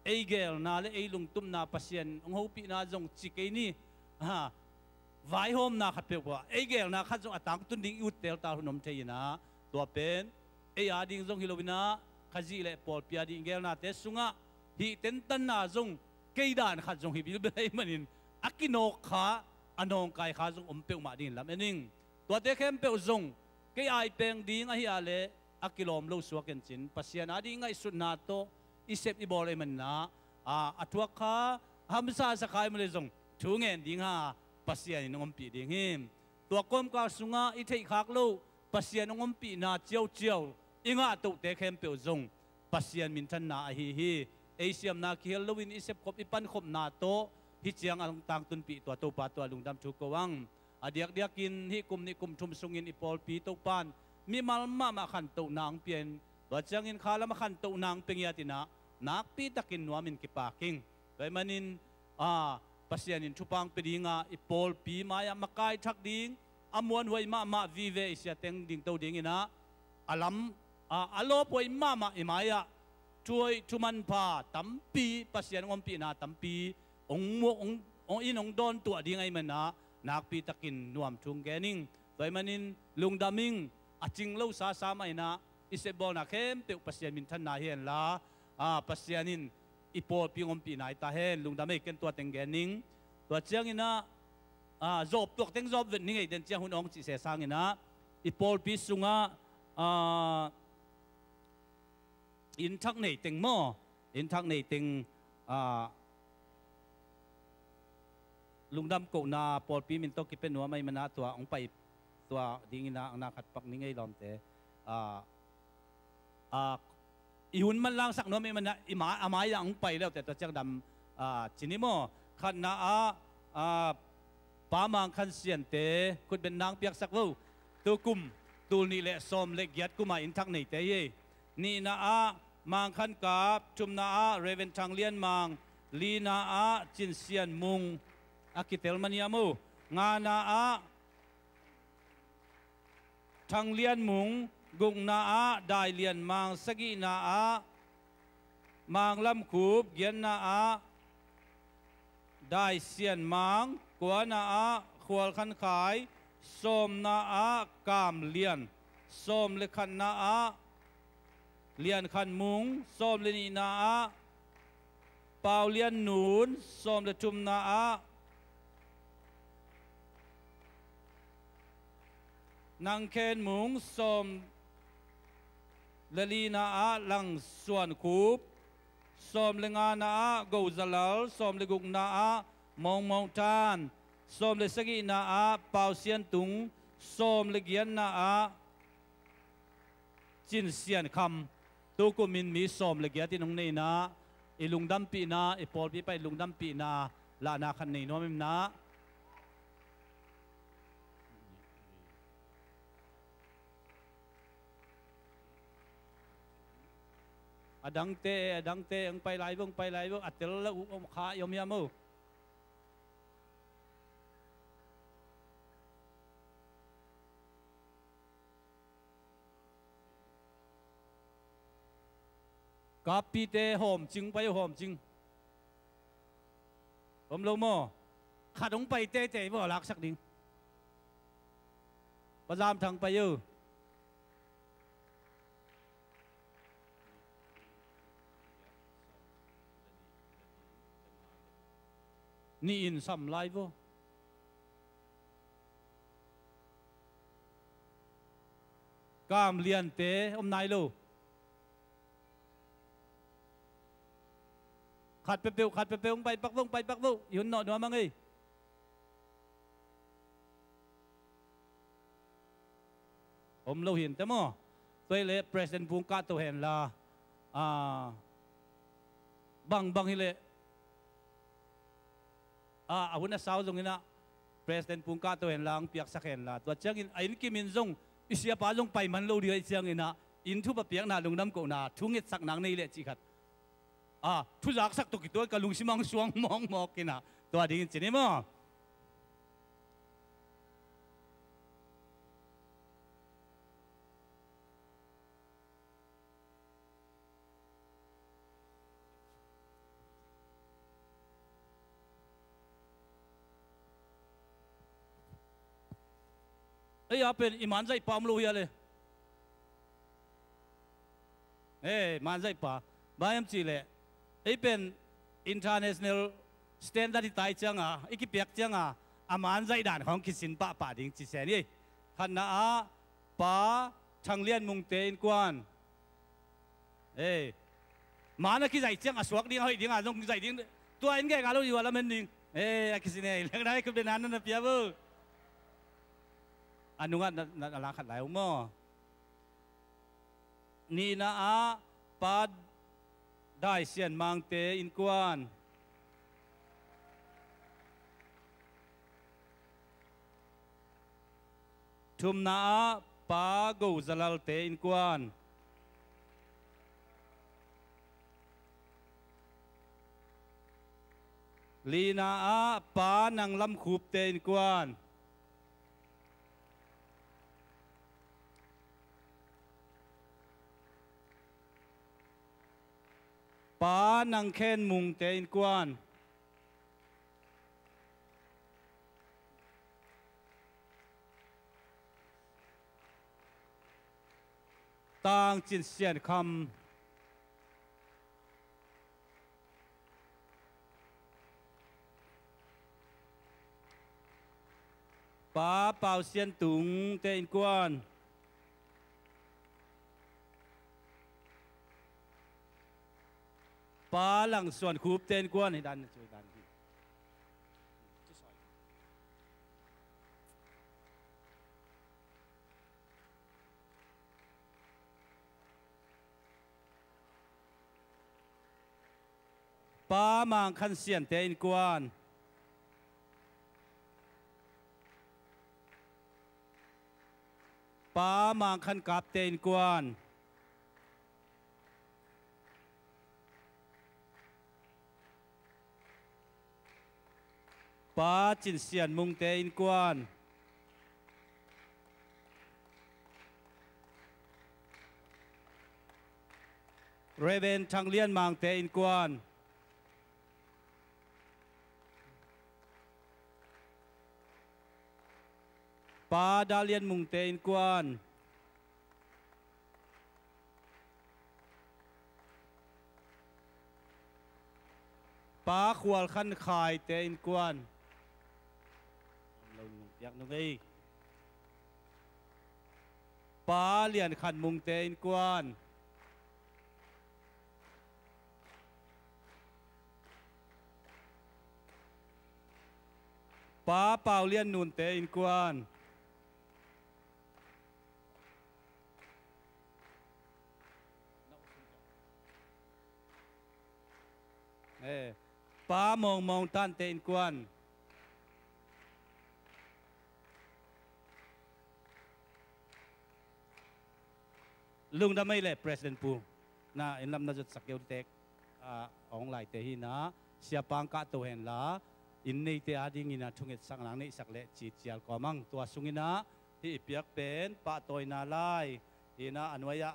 ei geelna le ei lungtupna, Pasian hong hopihna zong ci kei ni. Ha, vaihawmna khat peuhpeuh ah ei geelna khat zong a tangtun ding i ut teltal hun om thei in ah, tua pen ei a ding zong hi lo in ah, Khazih le pawlpi a ding geelnate sungah hih tentanna zong kei dan khat zong hi bilbel ahih manin, a kinawkkha, a nawngkaikha zong om peuhmah dingin lamen ing. Tuate khempeuh zong kei a i peng ding ahi ah leh a kilawm lo suak in cin, Pasian a ding ngaihsutna tawh i sep i bawl ahih manin ah, a, a thuak kha, hamsa sa kha ahih manin zong thu ngen ding a, Pasian in hong ompih ding hi. Tua kawmkal sungah i theihkhak loh Pasian hong ompihna ciauciau i ngah tohte khempeuh zong Pasian minthanna ahi hi. Ei siamna kihel loin i sepkhop i pankhopna tawh hih ciang a hong tangtunpih tua Topa tungah lungdam thu ko ang. A diakdiakin hih kum nih kum thum sungin i pawlpi Topa in mimal mahmah khantohna hong pia in, tua ciangin khalam a khantohna hong pia ngiat in ah, nakpitakin nuamin kipak ing. Tua ahih manin, a, Pasian in thupha hong pia ding a, i pawlpi mai-ah makai thak ding, a muanhuai mahmah vive i siate dingto dingin ah, a lam, a, a lawphuai mahmah i mai-ah thuhoih thumanpha tampi, Pasian hong ompihna tampi hong mu-, hong, hong in hong dawntuah ding ahih manin ah, nakpitakin nuam thu hong gen ing. Tua ahih manin lungdam ing. A cing lo sasa mah in ah, i sepbawlna khempeuh Pasian minthanna hi henla, a, Pasian in i pawlpi hong ompihna hi ta hen. Lungdam ei, ken tua teng gen ning. Tua ciangin ah, a, zawp tuak teng zawp vet ning ei, den ciang hun awng cih se sangin ah, i pawlpi sungah, a, inn thak nei teng maw? Inn thak nei teng, a, lungdam kohna pawlpi min tawh kipia nuam ahih manin ah, tua hong pai, tua dingin ah, a na khat pak ning ei lawmte. A, a, i hun manlangsak nuam ahih manin ah, i ma-, a mai-ah hong pai le uh teh, tua ciang dam, a, ci ni maw? Khatna ah, a, Pa Mang Khan Siante khutbetna hong piaksak vo. Tu kum, tul nih le sawm le giat kum a inn thak neite hi ei. Nihna ah Mang Khan Kap, thumna ah Reverend Thang Lian Mang, lina ah Cin Sian Mung, a kitel man hiam uh. Ngana ah Thang Lian Mung, gukna ah Dai Lian Mang, sagihna ah Mang Lam Khup, giatna ah Dai Sian Mang, kuana ah Khual Khan Khai, sawmna ah Kam Lian, sawm le khatna ah Lian Khan Mung, sawm le nihna ah Pau Lian Nun, sawm le thumna ah Nang Khen Mung, sawm le lina ah Lang Suan Khup, sawm le ngana ah Go Za Lal, sawm le gukna ah Mong Mong Than, sawm le sagihna ah Pau Sian Tung, sawm le giatna ah Cin Sian Kham. Tu kumin mi sawm le giat in hong nei in ah, i lungdampihna, i pawlpi pan i lungdampihna lahna khat nei nuam in ah. A dangte, a dangte, hong pai lai vo, hong pai lai vo, a tel lo uh, om kha i om hiam uh. Kappite hawm cing, pai uh, hawm cing. Om lo maw? Khat hong pai teitei vo, laksak ding. Pa Zam Thang, pai uh. Nih in sam lai vo. Kam Liante om nai lo. Khat peuhpeuh, khat peuhpeuh, hong pai pak vo, hong pai pak vo. I hun nawh nuam a ngei. Om lo hi inteh maw. Tua hi leh President Bung kah to hen la, a, bangbang hi leh A, a hun a sau zongin ah President Pung Kah To henla hong piaksak henla, tua ciangin a inn kimin zong i siapa zong pai man lo ding ahih ciangin ah inn thupha piakna, lungdam kohna, thu ngetsakna nei leh cih khat, a, thuzaksak tawh kituak ka lungsim ah hong suang mawkmawk in ah, tua dingin ci ni maw. Ei, a pen i manzaihpa om lo hia le? Ei, manzaihpa. Bang hiam cih leh, ei pen international standard hi ta ahih ciangin, i kipiak ciangin a manzaih dan khawng kisin pahpah ding ci se ni. Khatna ah Pa Thang Lian Mungte innkuan. Ei, man a kizaih ciang a suak ding, a hoih ding a zong zaih ding. Tua in gei ngah lo, i ua lam en ding. Ei, a kisin ei, lengdang ei, khut beng na na pia bo. A nungah na, na, na la khat lai uh maw. Nihna ah Pa Dai Sian Mangte innkuan. Thumna ah Pa Go Za Lalte innkuan. Lina ah Pa Nang Lam Khupte innkuan. Pa Nang Khen Mungte innkuan. Tang Cin Sian Kham. Pa Pau Sian Tungte innkuan. Pa Lang Suan Khupte innkuan. Hi dan na cu dan hi. Pa Mang Khan Siante innkuan. Pa Mang Khan Kapte innkuan. Pa Cin Sian Mungte innkuan. Reverend Thang Lian Mangte innkuan. Pa Dal Lian Mungte innkuan. Pa Khual Khan Khaite innkuan. Om lo nung piak nung ei. Pa Lian Khan Mungte innkuan. Pa Pau Lian Nunte innkuan. Eh, Pa Mawng Mawng Tante innkuan. Lungdam ei le President Pu. Na inn lam na zotsak keu tek, ah, a hong laite hi na, siapa hong kahto henla, inn neite adingin a thungetsakna hong neihsak le ci cial kawm ang. Tua sungin ah hih i piak pen pahtawina lai hi na, a nuai-ah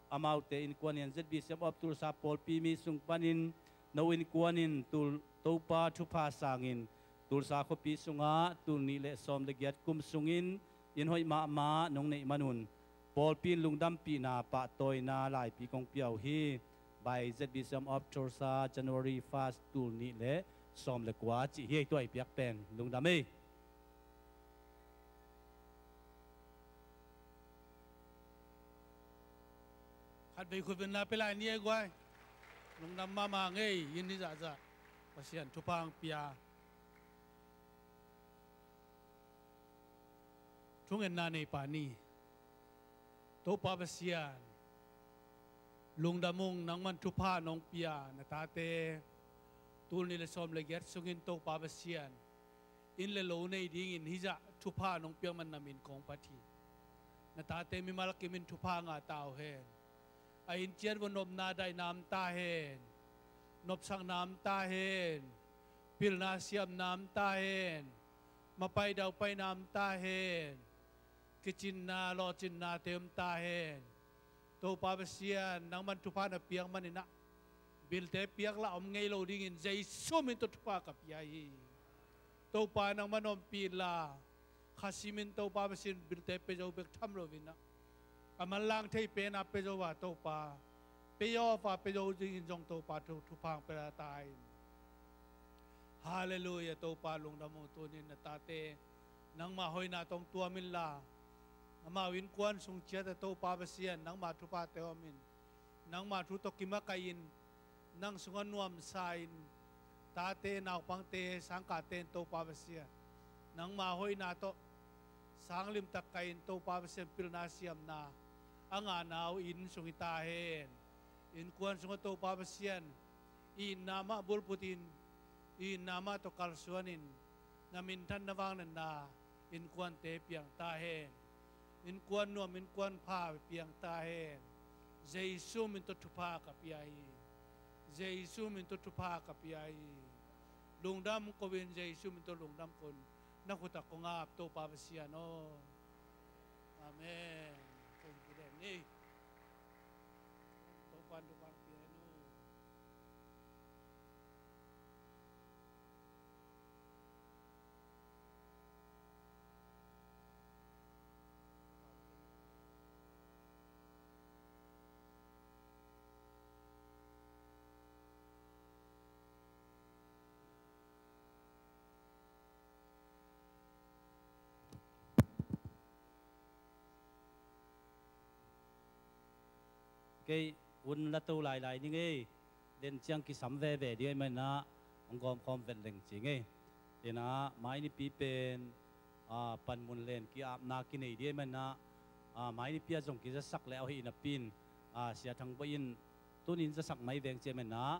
amaute innkuan in Z B C M of Tulsa pawlpi mi sung panin no innkuan in tul Topa thupha sangin Tulsa khuapi sungah tul nih le sawm le giat kum sungin inn hoih mahmah nong neih manun pawlpi in lungdampihna pahtawina laipi kong pia uh hi. By Z B C M of Tulsa, January first, tul nih le sawm le kua cih hi. Tua i piak pen lungdam ei. Khatvei khutbetna pia lai ni ei guai. Lungdam mahmah ngei, inn hi zahzah Pasian thupha hong pia. Thungetna neipa ni. Topa Pasian, lungdam ung, nangman thupha nong pia na tate Tul nih le sawm le giat sungin Topa Pasian, inn le lo nei dingin hizah thupha nong piak man na min kong phat hi. Na tate mimal kim in thupha ngah ta uh hen. A inn ciat vua nopna daihna om ta hen. Nopsakna om ta hen. Pilna siamna om ta hen. Mapai daupai na om ta hen. Kicinna lawhcinna te om ta hen. Topa Pasian, nangman thupha na piak maninah bilte piak lah om ngei lo dingin Jesu min tawh thupha ka pia hi. Topa nangman ompih inla, kha simin Topa Pasian bilte pia zo bek tham loinah a manlang thei pena pia zo a Topa, pay off a pia zo dingin zong Topa thu, thupha hong pia ta in. Halleluiah, Topa lungdam uh. Tunin na tate nangma hoihna tawh tuam inla, amau innkuan sung ciat a Topa Pasian nangma thuphate om in, nangma thu tawh kimakaih in, nang sungah nuamsa in, tate naupangte sangkahte in Topa Pasian nangma hoihna tawh sang limtak kaih in Topa Pasian pilna siamna a ngahna uh inn sung hi ta hen. Innkuan sungah Topa Pasian, i itna mah bulphutin, i itna mah tawh kalsuanin, na minthan na vangnatna innkuante piang ta hen. Innkuan nuam innkuan pha piang ta hen. Jesu min tawh thupha ka pia hi. Jesu min tawh thupha ka pia hi. Lungdam ko in, Jesu min tawh lungdam ko in, na khut ah kong ap Topa Pasian aw. Amen. Kong kidem ni. Topan, Topan pian uh. Kei un la to lailai ni ngei. Den ciang kisam veve dih ahih maninah hong gawmkhawm vet leng ci ngei. Inah mai nipi pen, ah, panmun len ki-apna kinei dih ahih maninah, ah, mai nipi ah zong kizasak le a hoih napi in, ah, Sia Thang Bawi in tunin zasak mai veng ci ahih maninah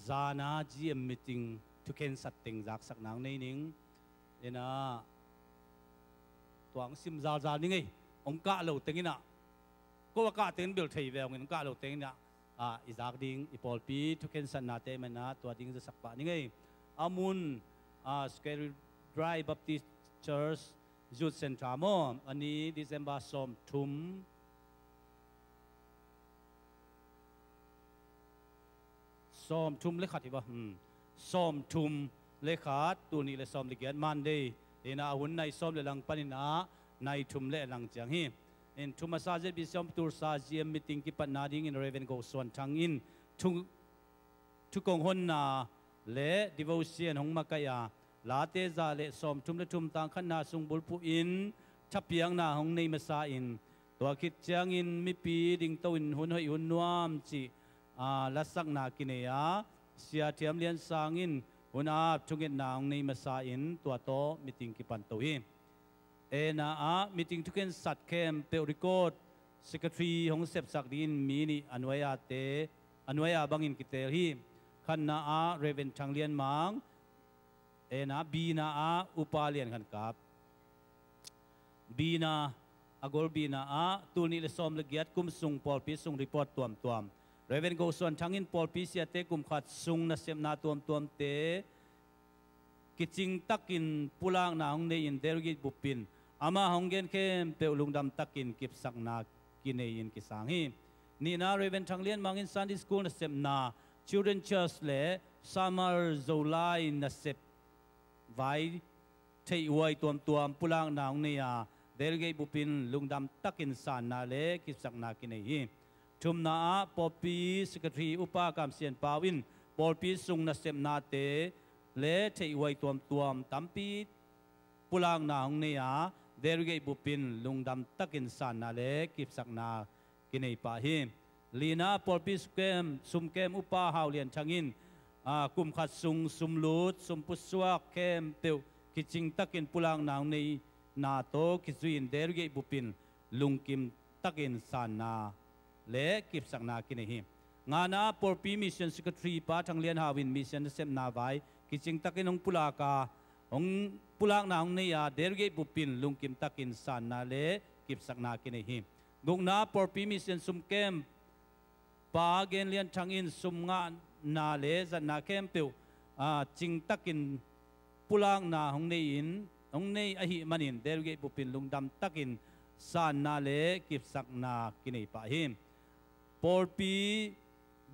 zana G M meeting thukhensat teng zaksak nang nei ning. Inah tua hong sim zalzal ni ngei. Hong kah lo teng inah, ko a kah teng in bel thei ve hong in, hong kah lo teng inah, ah, i zak ding, i pawlpi thukhensatnate ahih maninah tua ding zasak pah ni ngei. A mun, ah, Secretary Dry Baptist Church Youth Center maw, a ni December sawmthum, sawmthum le khat hi va. Hmm. Sawmthum le khat, tul nih le sawm le giat Monday. Inah a hun nai sawm le lang paninah nai thum le lang ciang hi. In thu masa Z B C om tulsa G M meeting kipatna dingin Reverend Go Suan Thang in thu, thukong honna le devotion hong makaih a, late za le sawmthum le thum tang khatna sung bulphuh in thapiakna hong nei masa in, tua khit ciangin mipi dingto in hun hoih hun nuam cih, aa, lasakna kinei a, Sia Thiam Lian Sang in hun ap thungetna hong nei masa in tua tawh meeting kipan to hi. Ena ah meeting thukhensat khempeuh record secretary hong sepsak dingin mi nih a nuai-ate, a nuai-a bangin kitel hi. Khatna ah Reverend Thang Lian Mang, ena, bina ah Upa Lian Khan Kap. Bina, a gol bina ah tul nih le sawm le giat kum sung pawlpi sung report tuamtuam. Reverend Go Suan Thang in pawlpi siate kum khat sung nasepna tuamtuamte kicing takin pulakna hong nei in delegate bupin amah hong gen khempeuh lungdam takin kipsakna kinei in kisang hi. Nihna Reverend Thang Lian Mang in Sunday School nasepna, Children Church le Summer Zolai nasep vai theih huai tuamtuam pulakna hong nei a, delegate bupin lungdam takin sanna le kipsakna kinei hi. Thumna ah pawlpi secretary Upa Kam Sian Pau in pawlpi sung nasepnate le theih huai tuamtuam tampi pulakna hong nei a, delegate bupin lungdam takin sanna le kipsakna kinei pah hi. Lina pawlpi sumkem, sumkem Upa Hau Lian Thang in, aa, kum khat sung sumlut, sumpusuak khempeuh kicing takin pulakna hong neihna tawh kizui in delegate bupin lungkim takin sanna le kipsakna kinei hi. Ngana ah pawlpi mission secretary Pa Thang Lian Hau in mission nasepna vai kicing takin hong pulak a, hong pulakna hong nei a, delegate bup in lungkim takin sanna le kipsakna kinei hi. Gukna ah pawlpi mission sum kem Pa Gen Lian Thang in sum ngahna le zatna khempeuh, ah, cing takin pulakna hong nei in, hong nei ahih manin delegate bup in lungdam takin sanna le kipsakna kinei pah hi. Pawlpi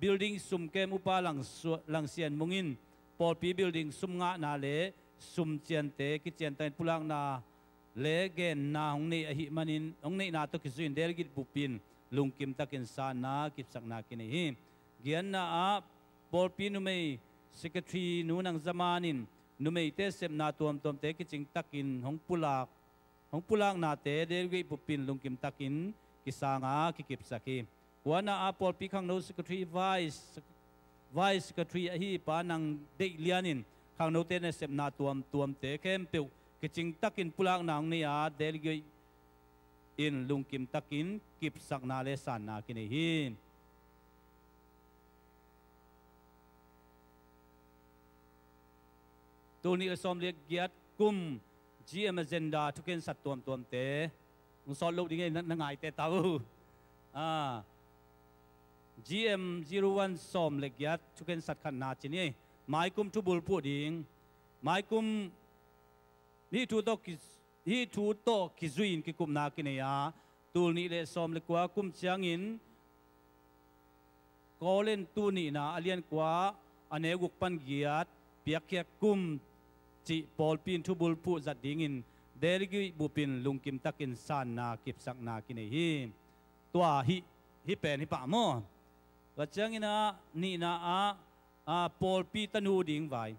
building sum kem Upa Lang Sua-, Lang Sian Mung in pawlpi building sum ngahna le sum ciante kician takin pulakna le genna hong nei ahih manin, hong neihna tawh kizui in delegate bup in lungkim takin sanna kipsakna kinei hi. Giatna ah pawlpi numei secretary Nu Nang Za Man in numeite sepna tuamtuamte kicing takin hong pulak, hong pulaknate delegate bup in lungkim takin kisang a kikipsak hi. Kuana ah pawlpi khangno secretary, vice, vice secretary ahi Pa Nang Deih Lian in khangnote nasepna tuamtuamte khempeuh kicing takin pulakna hong nei a, delegate in lungkim takin kipsakna le sanna kinei hi. Tul nih le sawm le giat kum G M agenda thukhensat tuamtuamte, hong sawt loh ding e, na, na ngaite ta uh. Ah, G M zero one sawm le giat thukhensat khatna ci ni. Maikum thubulphuh ding. Maikum hih thu tawh ki, hih thu tawh kizui in kikupna kinei a, tul nih le sawm le kua kum ciangin Korin tu nihna a lian kua a neu guk pan giat piakkhiat kum cih pawlpi in thubulphuh zat dingin delegate bup in lungkim takin sanna kipsakna kinei hi. Tua hih, hih pen hi pah maw? Tua ciangin ah nihna ah, ah, pawlpi tanu ding vai.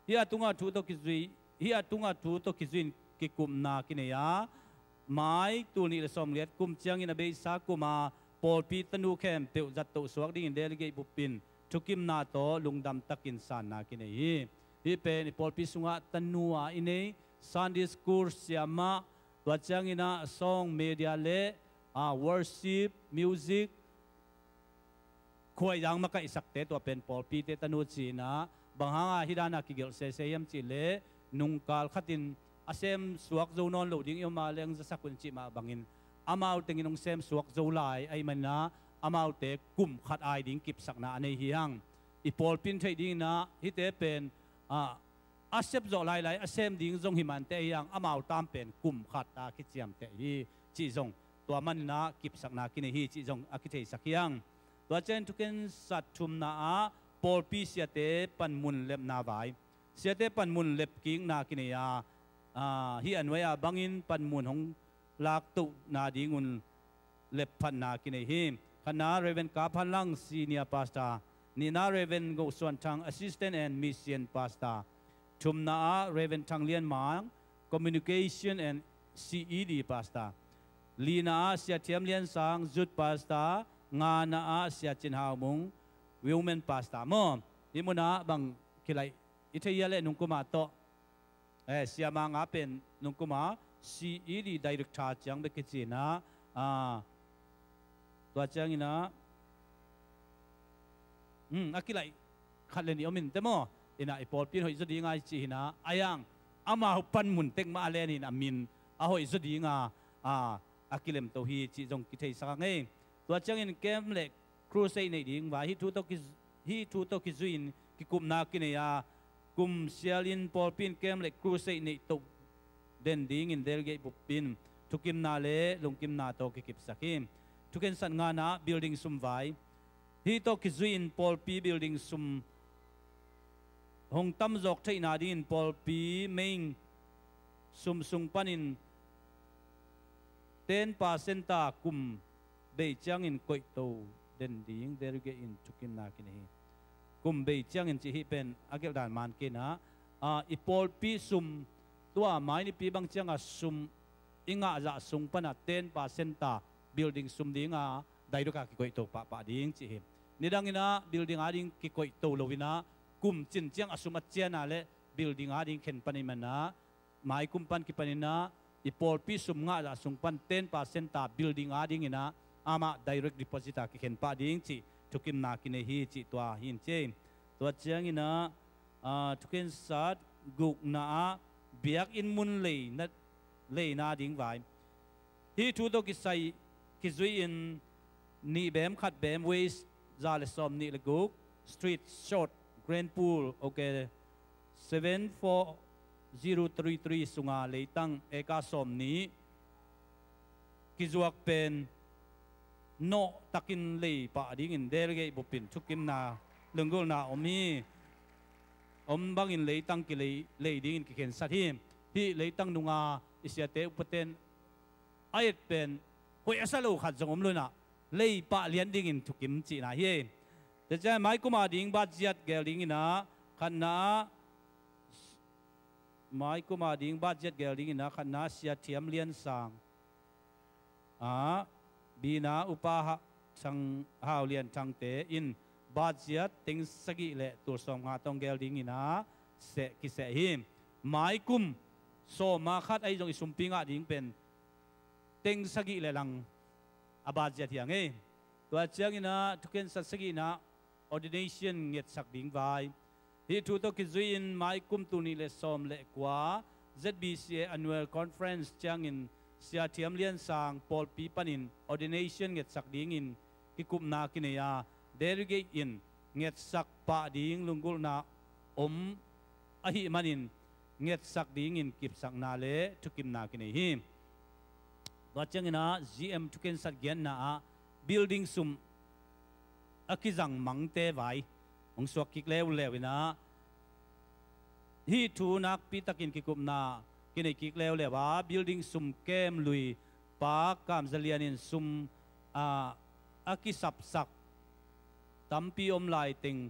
Hih a tungah thu tawh kizui, hih a tungah thu tawh kizui in kikupna kinei a, May tul nih le sawm le giat kum ciangin a beisa kum a pawlpi tanu khempeuh zattoh suak dingin delegate bup in thukimna tawh lungdam takin sanna kinei hi. Hih pen i pawlpi sungah tanu a i nei Sunday school siamah, tua ciangin ah song, media le, ah, worship, music, khuaidang makaihsakte, tua pen pawlpite tanu ci-in ah, bang hanga hih dana kigelh sese hiam cih leh, nungkal khatin a sem suak zo nawn lo ding i om a leng zasak un cih mah bangin amau tengin hong sem suak zo lai ahih manin ah, amaute kum khat ai ding kipsakna a nei hi hang. I pawlpi in theih dingin ah hihte pen, ah, a sep zawh lailai a sem ding zong hi mante ahi hang, amau tam pen kum khat a kiciamteh hi cih zong, tua manin ah kipsakna kinei hi cih zong a kitheisak hi hang. Tua ciangin thukhensat thumna ah pawlpi siate panmun lepna vai. Siate panmun lepkikna kinei a, ah, hih a nuai-a bangin panmun hong laktohna dingun lepphatna kinei hi. Khatna, Reverend Kap Han Lang, Senior Pastor. Nihna, Reverend Ngo Suan Thang, Assistant and Mission Pastor. Thumna ah Reverend Thang Lian Mang, Communication and C E D Pastor. Lina ah Sia Thiam Lian Sang, Youth Pastor. Ngana ah Sia Cin Hau Mung, Women Pastor. Maw, hih munah bang kilaih i thei hia leh nungkuma tawh, eh, siama nga pen nungkuma C E D Director ciang bek kici-in ah, ah, tua ciangin ah, hmm, a kilaih khat le nih om in te maw? Inah i pawlpi in hoih zaw ding a i cih hi-in ah, a yang amau panmun tek mah a len in a min a hoih zaw ding a, a, a kilemto hi cih zong kitheisak a ngei. Tua ciangin camp le crusade neih ding vai, hih thu tawh ki, hih thu tawh kizui-in kikupna kinei a, kum sialin pawlpi in camp le crusade neih toh den dingin delegate bup in thukimna le lungkimna tawh kikipsak hi. Thukhensat ngana ah building sum vai. Hih tawh kizui-in pawlpi building sum hong tamzawk theihna dingin pawlpi main sum sung panin ten percent ta kum bei ciangin koihto den ding delegate in thukimna kinei hi. Kum bei ciangin cih hih pen a gelhdan man kei-in ah, ah, i pawlpi sum tua mai nipi bang cianga sum i ngahzah sung pana ten percent ta building sum dinga direct a kikoihto pahpah ding cih hi. Nidangin ah building ading kikoihto lo-in ah kum cin ciang a sum a cian a leh building ading khen pan ahih manin ah, mai kum pan kipanin ah i pawlpi sum ngahzah sung pan ten percent ta building adingin ah amah direct deposit a kikhen pah ding cih thukimna kinei hi cih tua hi in ci. Tua ciangin ah, ah, thukhensat gukna ah biakinn mun leina, leina ding vai. Hih thu tawh kisai kizui-in nih bem khat bem West za le sawm nih le guk, Street Short, Grand Pool, okay, seven four zero three three sunga leitang eka sawm nih kizuak pen nawh takin lei pah dingin Delgate bupin thukimna lunggulhna om hi. Om bangin leitang kilei, lei dingin kikhensat hi. Hih leitang nunga i siate upaten a et pen hoih a sa lo khat zong om lo inah lei pah lian dingin thukim cihna hi. Tua ciang maikum a ding bat ziat gel dingin ah khatna ah, maikum a ding bat ziat gel dingin ah khatna Sia Thiam Lian Sang, a, bina Upa Ha, Thang, Hau Lian Thangte in bat ziat teng sagih le tul sawm nga tawng gel dingin ah seh kiseh hi. Maikum sawm a khat ahi zong i sumpi ngah ding pen teng sagih le lang a bat ziat hi a ngei. Tua ciangin ah thukhensat sagihna ordination ngetsak ding vai. Hih thu tawh kizui-in maikum tul nih le sawm le kua Z B C A Annual Conference ciangin Sia Thiam Lian Sang pawlpi panin ordination ngetsak dingin kikupna kinei a, Delgate in ngetsak pah ding lunggulhna om ahih manin ngetsak dingin kipsakna le thukimna kinei hi. Tua ciangin ah G M thukhensat giatna ah building sum a kizang mangte vai hong suak kik leuleu inah hih thu nakpi takin kikupna kinei kik leuleu a, building sum kem lui Pa Kam Za Lian in sum, ah, a kisapsak tampi om lai teng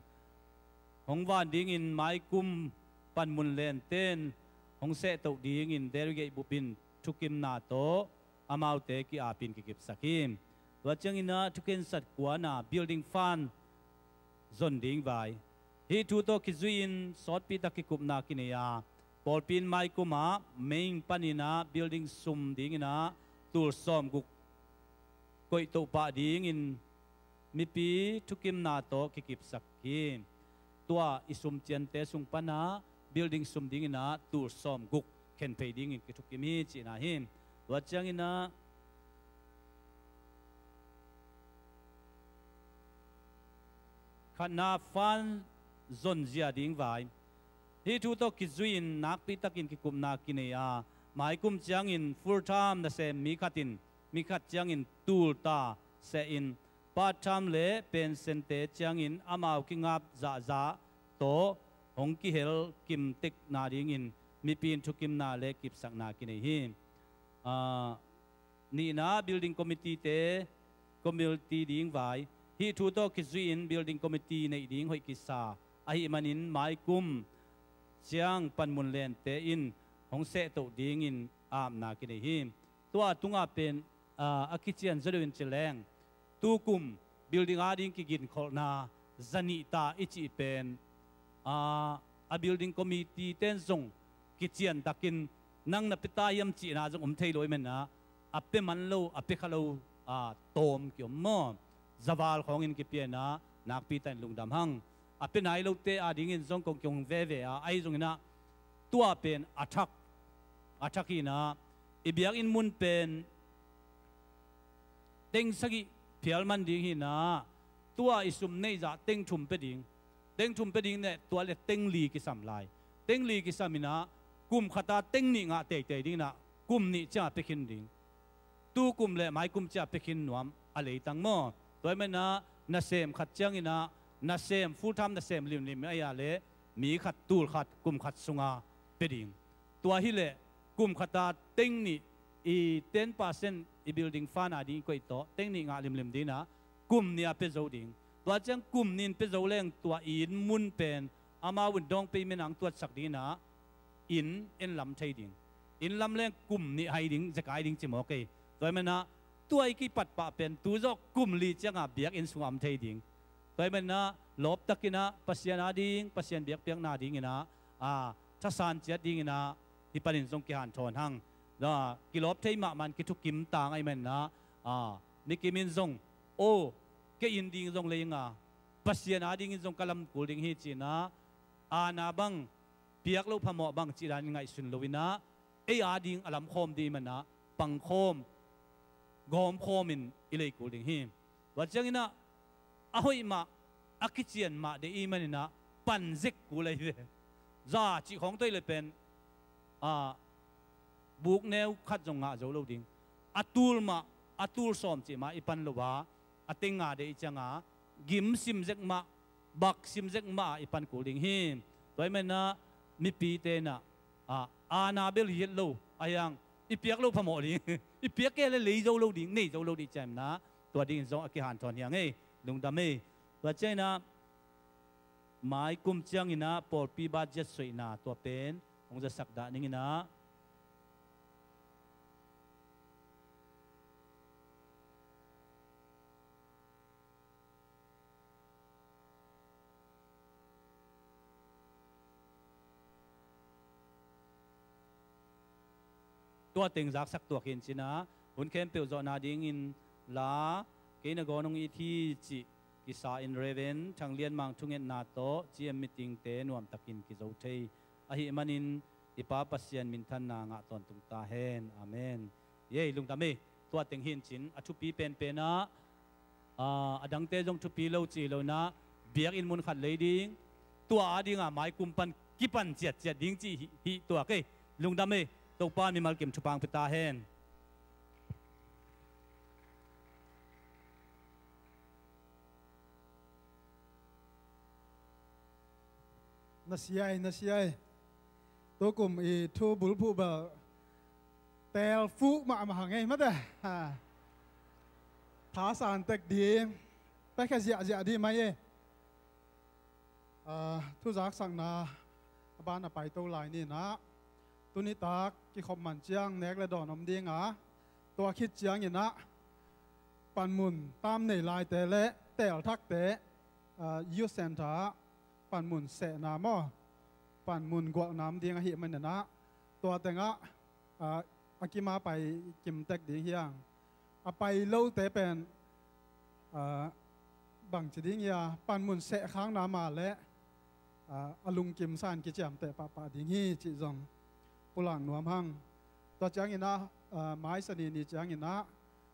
hong van dingin maikum panmun lenten hong sehtoh dingin Delgate bupin thukimna tawh amaute ki-apin kikipsak hi. Tua ciangin ah thukhensat kuana building fund zon ding vai. Hih thu tawh kizui-in sawtpi tak kikupna kinei a, pawlpi in maikum ah May panin ah building sum dingin ah tul sawm guk koihtoh pah dingin mipi thukimna tawh kikipsak hi. Tua i sum ciante sung pan ah building sum dingin ah tul sawm guk khen phei dingin kithukim hi cihna hi. Tua ciangin ah khatna fund zonzia ding vai. Hih thu tawh kizui-in nakpi takin kikupna kinei a, maikum ciangin full time nasem mi khatin mi khat ciangin tulta sehin part time le pension-te ciangin amau kingap zahzah tawh hong kihel kimtekna dingin mipi in thukimna le kipsakna kinei hi. Ah, nihna building committee-te, committee ding vai. Hih thu tawh kizui-in building committee neih ding hoih kisa ahih manin maikum ciang panmun lente in hong sehtoh dingin apna kinei hi. Tua tungah pen, ah, a kician zaw deuhin ci leng, tukum building ading kiginkholhna za nih ta i cih pen, ah, a building committee ten zong kician takin nang na pia ta hiam cihna zong om thei lo ahih manin ah, a pia man lo, a pia kha lo, ah, tawm kiom maw? Zaval khawngin kipia in ah nakpi takin lungdam hang. A pia nai lote adingin zong kong kihong veve a, ahi zongin ah tua pen a thak, a thak hi in ah, i biakinn mun pen teng sagih phial man ding hi in ah, tua i sum neih zah teng thum pia ding. Teng thum pia ding leh tua leh teng li kisam lai. Teng li kisam in ah kum khat a teng nih ngah teitei ding in ah kum nih ciang a pia khin ding. Tukum le maikum ciang a pia khin nuam a leitang maw? Tua ahih manin ah nasem khat ciangin ah nasem, full time nasem limlim ahi a leh mi khat tul khat kum khat sunga pia ding. Tua hi leh kum khat a teng nih, i ten percent i building fund ading i koih tawh teng nih ngah limlim ding in ah kum nih a pia zo ding. Tua ciang kum nih in pia zo leng tua i inn mun pen amau in down payment a hong tuatsak ding in ah inn en lam thei ding. Inn lam leng kum nih hai ding, zekai ding ci mawk ei. Tua ahih manin ah tua i kipat pah pen tu zawh kum li ciang a biakinn sungah om thei ding. Tua ahih manin ah lawp takin ah Pasian ading, Pasian biakpiakna dingin ah, ah, thasan ciat dingin ah hih panin zong kihanthawn hang. Ah, kilawp thei mahmah in kithukim tang ahih manin ah, ah, mikim in zong, aw, kei in ding zong lei nga, Pasian a dingin zong ka lam kul ding hi ci-in ah, aana bang, piak loh phamawh bang cih danin ngaihsun lo-in ah, ei a ding a lam khawm ding ahih manin ah, pang khawm, gawm khawmin i lei kul ding hi. Tua ciangin ah, a hoih mah, a kician mah deih ahih manin ah, pan zek kul ahi ve. Za cih khawng tawh i lei pen, a, buk neu khat zong ngah zo lo ding. A tul mah, a tul sawm cih mah i pan lo a, a teng nga deih ciangin, gim sim zek mah, bak sim zek mah a i pan kul ding hi. Tua ahih manin ah, mipite in ah, a, aana bel hi het lo, ahi hang, i piak loh phamawh ding. I piak kei leh lei zo lo ding, nei zo lo ding ci-in ah, tua dingin zong a kihanthawn hi hang ei, lungdam ei. Tua ciangin ah, mai kum ciangin ah, pawlpi budget suaihna tua pen, hong zasak dah ning in ah. Tua teng zaksak tuak hi in ci-in ah, hun khempeuh zawhna dingin la, kei nangawn hong it hi cih kisa in Reverend Thang Lian Mang thungetna tawh C M meeting-te nuamtakin kizo thei ahih manin, i Pa Pasian minthanna ngah tawntung ta hen. Amen. Ei, lungdam ei. Tua teng hi in ci-in, a thupi penpen ah, a, a dangte zong thupi lo cih hi lo-in ah, biakinn mun khat lei ding, tua a dingin ah mai kum pan kipan ciatciat ding cih hi, hi tuak ei. Lungdam ei. Topa mimal kim thupha hong pia ta hen. Na siai, na siai. Tukum i thu bulphuh bel teel fuh mahmah hang ei mate. Ha. Thasan tek ding. Pekhe ziahziah ding mai ei. Ah, thuzaksakna a ban a paito lai ni-in ah, tuni tak kikhop man ciang nek le dawn om ding a, tua khit ciangin ah panmun tam nei laite le teelthakte, ah, Youth Centre ah panmun sehna maw, panmun gualhna om ding ahih manin ah, tua tengah, ah, a kim a pai kim tek ding hi hang. A pai lote pen, ah, bangci ding hi a, panmun sehkhakna mah leh, ah, a lungkimsa in kiciamteh pahpah ding hi cih zong pulak nuam hang. Tua ciangin ah, ah, mai Sani ni ciangin ah,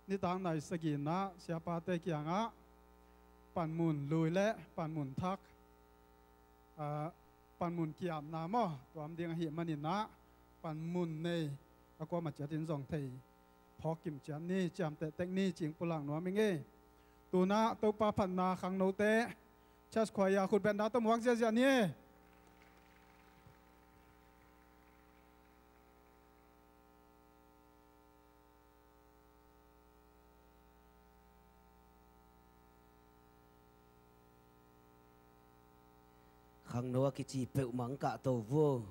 nitak nai sagih in ah siapate kiangah panmun lui le panmun thak, ah, panmun kiamna maw, tua om ding ahih manin ah, panmun nei a kuamah ciatin zong thei phawk kim ciat ni, ciamteh tek ni cih pulak nuam ing ei. Tu-in ah Topa phatna khangnote, church choir khut beng dan tawh muak ziahziah ni. Khangno a kici peuhmah hong kahto vo.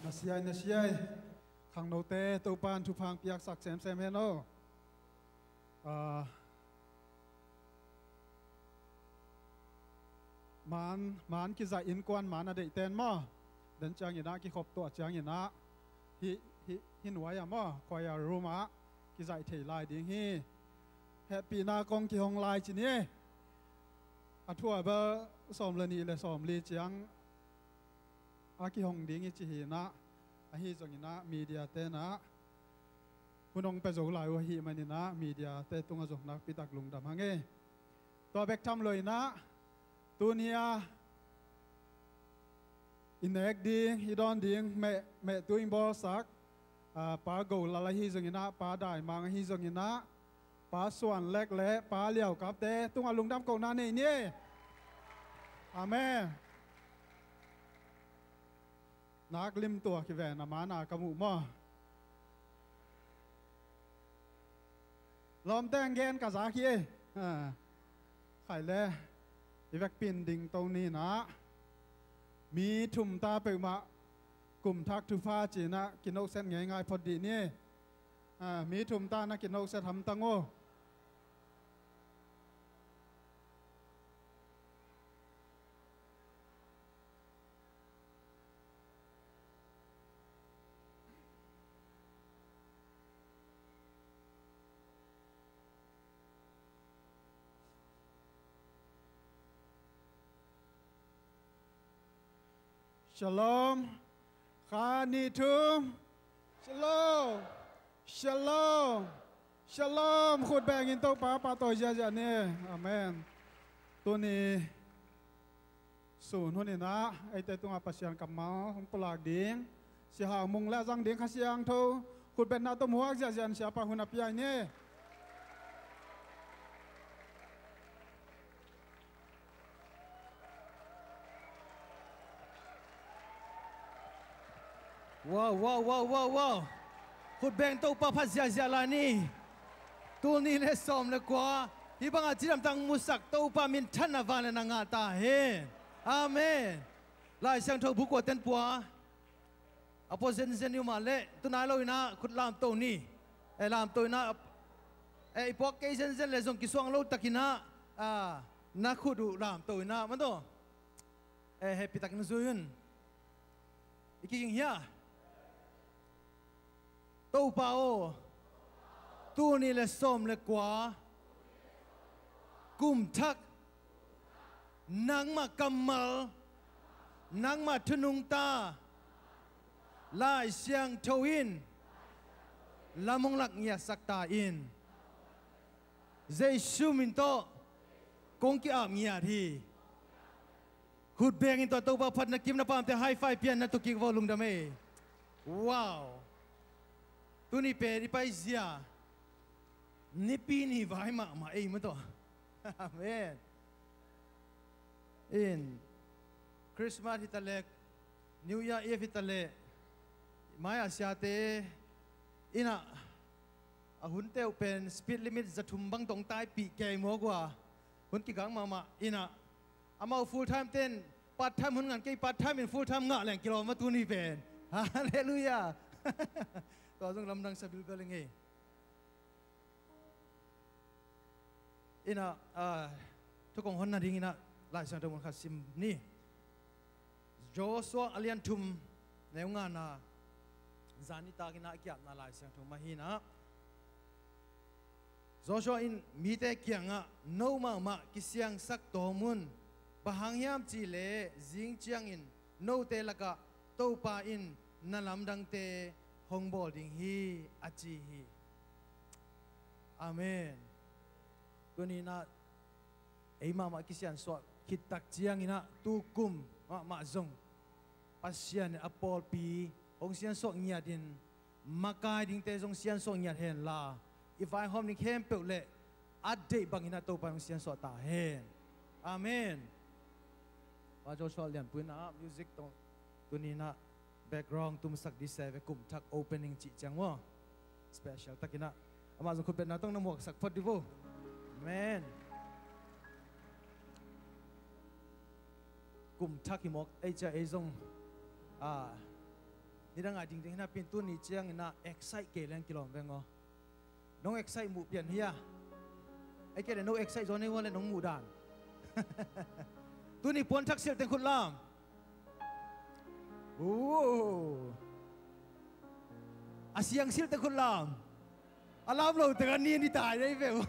Na siai, na siai. Khangnote Topa'n thupha piaksak semsem hen aw. Ah, man, man kizaih innkuan man a deihten maw, den ciangin ah kikhop tuah ciangin ah hih, hih, hih nuai ah maw, choir room ah kizaih thei lai ding hi. Hehpihna kong kihong lai ci ni. A thu a bel sawm le nih le sawm li ciang a kihong ding hi ci hi in ah, ahi zongin ah media ten ah hun hong pia zo lai uh ahih manin ah media te tungah zong nakpi tak lungdam hang e. Tua bek tham lo in ah tuni a i nek ding, i dawn ding meh, meh tu in bawlsak, ah, Pa Go Lal ahi zongin ah, Pa Dai Mang ahi zongin ah, Pa Suan Lek le Pa Liau Kap te tungah lungdam kohna nei ni. Amen. Nak lim tua kiven a man a ka muh maw. Lawmte ang gen ka zak hi e. Ah. Khai le i vekpi in ding to ni in ah, mi thum ta peuhmah kum thak thupha ci in ah kinohset ngeingai phot dih ni. Ah, mi thum ta na kinohset hamtang uh. Shalom. Khat, nih, thum. Shalom. Shalom. Shalom. Khut bengin Topa pahtawi ziahziah ni. Amen. Tuni sun hun in ah eite tungah Pasian kammal hong pulak ding Sia Hau Mung le a zang ding Kha Siangtho khutbetna tawh muak ziahziah in siapa hun a pia ni. Wow, wow, wow, wow, wow. Khut beng Topa phat ziahziah lai ni. Tul nih le sawm le kua hih bangah cidamtang musak Topa minthanna vangliatna ngah ta hen. Amen. Lai Siangtho bu kua ten pua a pua zenzen i um a leh tu nai lo in ah khut lamto ni. Eh, lamto in ah, eh, i puak kei zenzen le zong kisuang lo takin ah, ah, na khut uh lamto in ah man tawh, eh, hehpih takin zui un. I kiging hia? Topa aw, tul nih le sawm le kua kum thak nangmah kammal, nangmah thu nungta Lai Siangtho in lam hong lak ngiatsak ta in. Jesu min tawh kong ki-ap ngiat hi. Khut bengin tua Topa phat na kim na pamte high five pian na tukik vo lungdam ei. Wow. Tuni pen i paizia Nipi ni vai mahmah ei maw tawh. Amen. In Christmas hitaleh, New Year Eve hitaleh, mai a siate in ah a hunte uh pen speed limit za thum bang tawh hong taipih kei mawk uh a, hun kigak mahmah in ah amau full time ten part time hun ngan kei, part time in full time ngah leng kilawm a tuni pen. Halleluiah. Tua zong lamdang sa bilbel ing ei. In ah, ah, thu kong hon nading in ah Lai Siangtho mun khat sim ni. Joshua a lian thum, neu ngana, zan nitak in ah a ki-apna Lai Siangtho mah hi in ah, Joshua in mite kiangah, "No mahmah kisiangsak tawm un, bang hang hiam cihleh zing ciangin note lakah Topa in na lamdangte hong bawl ding hi," a ci hi. Amen. Tuni in ah ei mahmah kisiansuah khit tak ciangin ah tukum mahmah zong Pasian in a pawlpi hong siansuah ngiatin, makai dingte zong siansuah ngiat henla, i vaihawm ding khempeuh le a deih bangin a Topa in hong siansuah ta hen. Amen. Pa Joshua Lianpuina music tawh tuninah background tumsak dise ve, kum thak opening cih ciang maw. Special takinah amah zong khutbetna tawh na muaksak phot di vo. Amen. Kum thak hi mawk ei cia ei zong a nidang a dingding hinapin tuni cianginah excite kei leng kilawm veng aw. Nong excite muh pian hi a? Ei kei le no excite zaw nei ua le nong muh dan. Tuni puan thak silh teng khut lam. Uu. A siang silh teng khut lam. A lam lo teng a ni ni tai dei ve uh.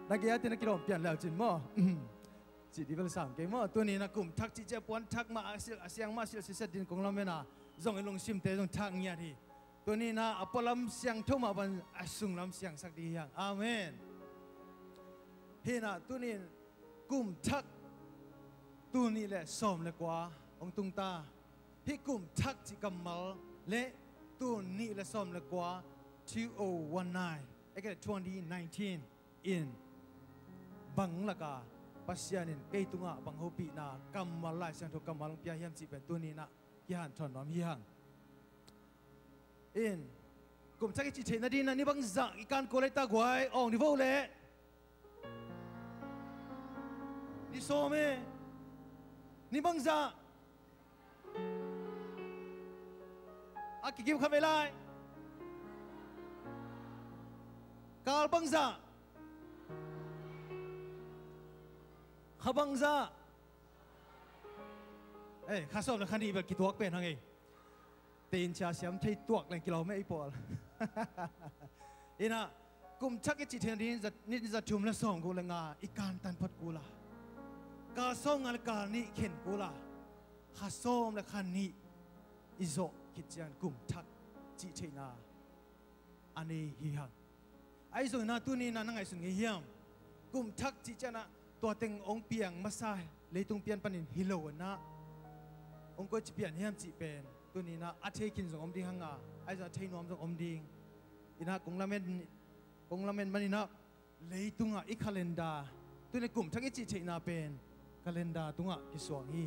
Na gei a tin a kilawm pian leu cin maw. Cih di bel sam kei maw. Tuni na kum thak cih cia puan thak mah a silh, a siang mah a silh siset din kong lam mena zong i lungsimte zong thak ngiat hi. Tuni na a pualam siangtho mah ban a sunglam siangsak di hiang. Amen. Hina tuni kum thak tuni le sawm le kua hong tung ta. Hih kum thak cih kammal le tuni le sawm le kua two oh one nine, ekei twenty nineteen in bang laka Pasian in kei tungah bang hopihna kammal Lai Siangtho kammal hong pia hiam cih pen tuni na kihanthawn nuam hi hang. In kum thak i cih theih nading na ni bangzah i kan kua lei ta guai awng ni vo le ni sawm e. Ni bangzah a kikim kha ve lai. Kal bangzah. Kha bangzah. Ei, kha sawm le kha nih bel kituak pen hang ei. Tein cia siam thei tuak leng kilawm ei pawl. Ina kum thak i cih theih ni za, ni za thum le sawm guk le nga i kan tan phot kula. Kal sawm nga le kal nih khen kula. Kha sawm le kha nih i zawh khit cian kum thak cih theihna a nei hi hang. Ahi zongin ah tuni na na ngaihsun ngei hiam? Kum thak cih cianah tua teng hong piang masa leitung pian panin hi lo inah hong koici pian hiam cih pen tuni na a thei khin zong om ding hanga, ahi zong a thei nuam zong om ding. Inah kong lamen, kong lamen maninah leitungah i calendar, tuni kum thak i cih theihna pen calendar tungah kisuang hi.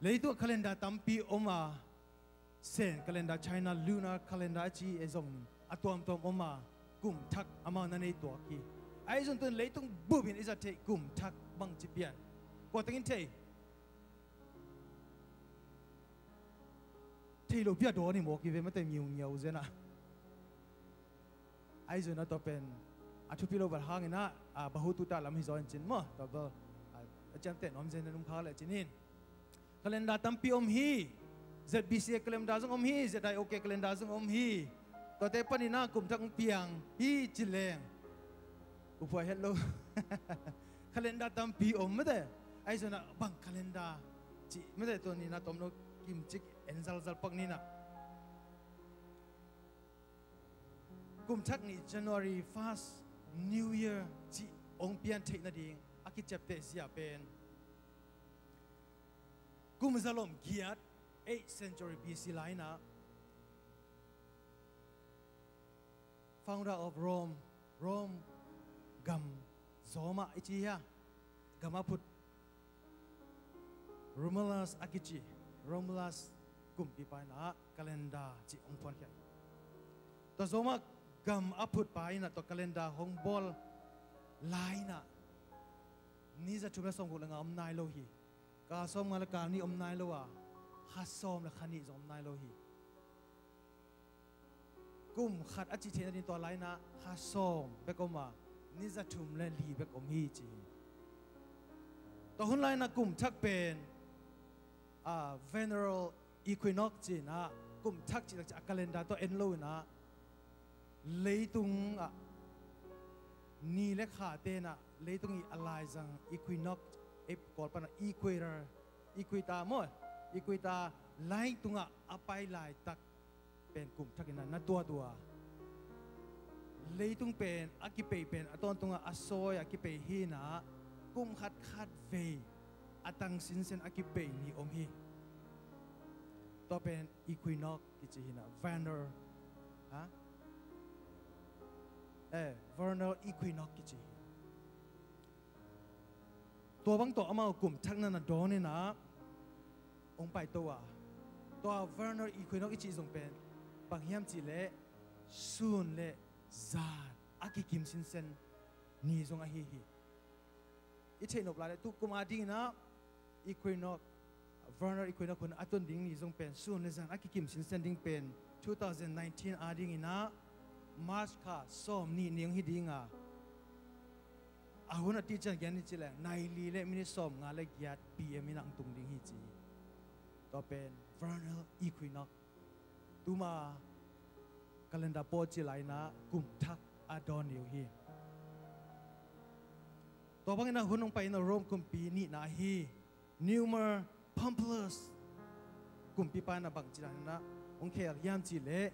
Leitungah calendar tampi om a, Sen calendar, China lunar calendar a ci e zong a tuamtuam om a, kum thak amau na nei tuak hi. Ahi zong tun leitung bupin i zat theih kum thak bangci pian kua tengin thei? Thei lo pia dawn i mawk i ve mate ngiungiau zenah. Ahi zong a tua pen a thupi lo bel hangin ah, a, bahu tuta lam hi zaw in cin maw, tua bel a ciamteh nuam zen in um kha le cinin. Calendar tampi om hi. Z B C A calendar zong om hi, Z I O K calendar zong om hi. Tuate panin ah kum thak hong piang hi ci leng uphua het lo. Calendar tampi om mate. Ahi zong a bang calendar ci mate, tua ni na tom lo kimcik en zalzal pak ni na. Kum thak nih January first New Year cih hong pian theih nading a kiciapteh zia pen kum zalom giat eighth century B C lai-inah founder of Rome, Rome gam zawmah i ci hia, gam a phut Romulus a kici, Romulus kumpipa inah calendar cih hong phuankhia. Tua zawmah gam a phutpa inah tua calendar hong bawl lai-inah ni za thum le sawm guk le nga om nai lo hi. Kal sawm nga le kal nih om nai lo a, kha sawm le kha nih zong om nai lo hi. Kum khat a cih theih nading tua lai-inah kha sawm bek om a, ni za thum le li bek om hi ci hi. Tua hun lai-inah kum thak pen, a, vernal equinox ci-inah kum thak cih tak ciah a calendar tua en lo-inah leitung ah ni le kha tenah leitung i a laizang equinox, ei Kawl panah equator, equator maw, equator line tungah a pai laitak pen kum thakin na tuatua. Leitung pen a kipei pen a tawntungah a sawi a kipei hinah kum khat khat vei a tang sinsen a kipeih ni om hi. Tua pen equinox kici hi na, vernal, ha? Eh, vernal equinox kici hi. Tua bang tawh amau kum thak na na dawn in ah hong paito a. Tua vernal equinox i cih zong pen bang hiam cih leh sun le zan a kikim sinsen ni zong ahi hi. I theih nop lai leh tu kum a ding in ah equinox, vernal equinox hun a tun ding ni zong pen sun le zan a kikim sinsen ding pen two thousand nineteen a ding in ah March kha sawm nih ni hong hi ding a, a hun a tih ciang gen hi ci leh nai li le minute sawm nga le giat P M in ah hong tung ding hi ci hi. Tua pen vernal equinox. Tuma calendar pawl ci lai in ah kum thak a dawn ni uh hi. Tua bang in ah hun hong pai in ah Rome kumpi nihna hi, Numa Pompilius kumpipa in ah bang ci dan in ah hong khel hiam cih leh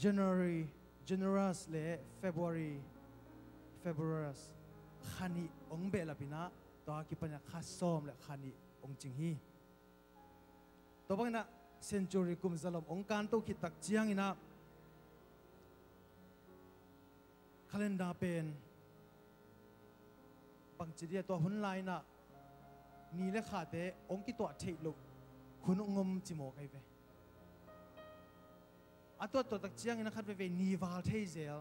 January, Januarus le February, Februarus kha nih hong behlap in ah tua kipan in ah kha sawm le kha nih hong cing hi. Tua bang in ah century kum zalom hong kanto khit tak ciang in ah calendar pen bangci dia tua hun lai in ah ni le khate hong kituah theih loh hun hong om ci mawk ahi ve. A tuat tuat tak ciang in ah khat veivei ni val thei zel,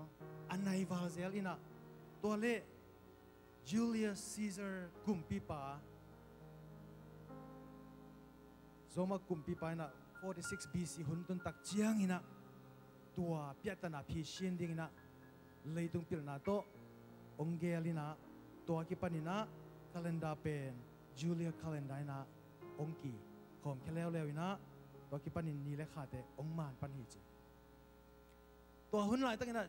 a nai val zel in ah tua leh Julius Caesar kumpipa, Roma kumpipa in ah forty six B C hun tun tak ciang in ah tua piahtana phisin ding in ah leitung pilna tawh hong gel in ah tua kipan in ah calendar pen Julian calendar in ah hong kikhawm khia leuleu in ah tua kipan in ni le khate hong man pan hi ci. Tua hun laitak in ah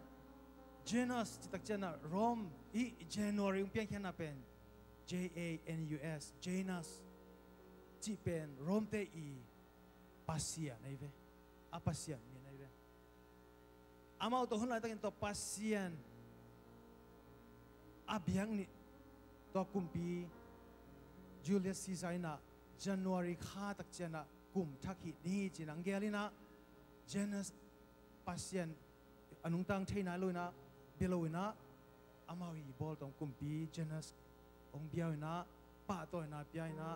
Janus cih tak ciang in ah Rome i January hong piangkhiatna pen J A N U S, Janus cih pen Rome te i pasian ahi ve. A pasian min ahi ve. Amau tua hun laitak in tua pasian a biak nih tua kumpi Julius Caesar in ah January kha tak ciang in ah kum thak hi ni ci in ah hong gel in ah Janus pasian a nungta thei nai lo in ah bia lo in ah amau i bawl tawh kumpi Janus hong bia uh in ah pahtawina pia in ah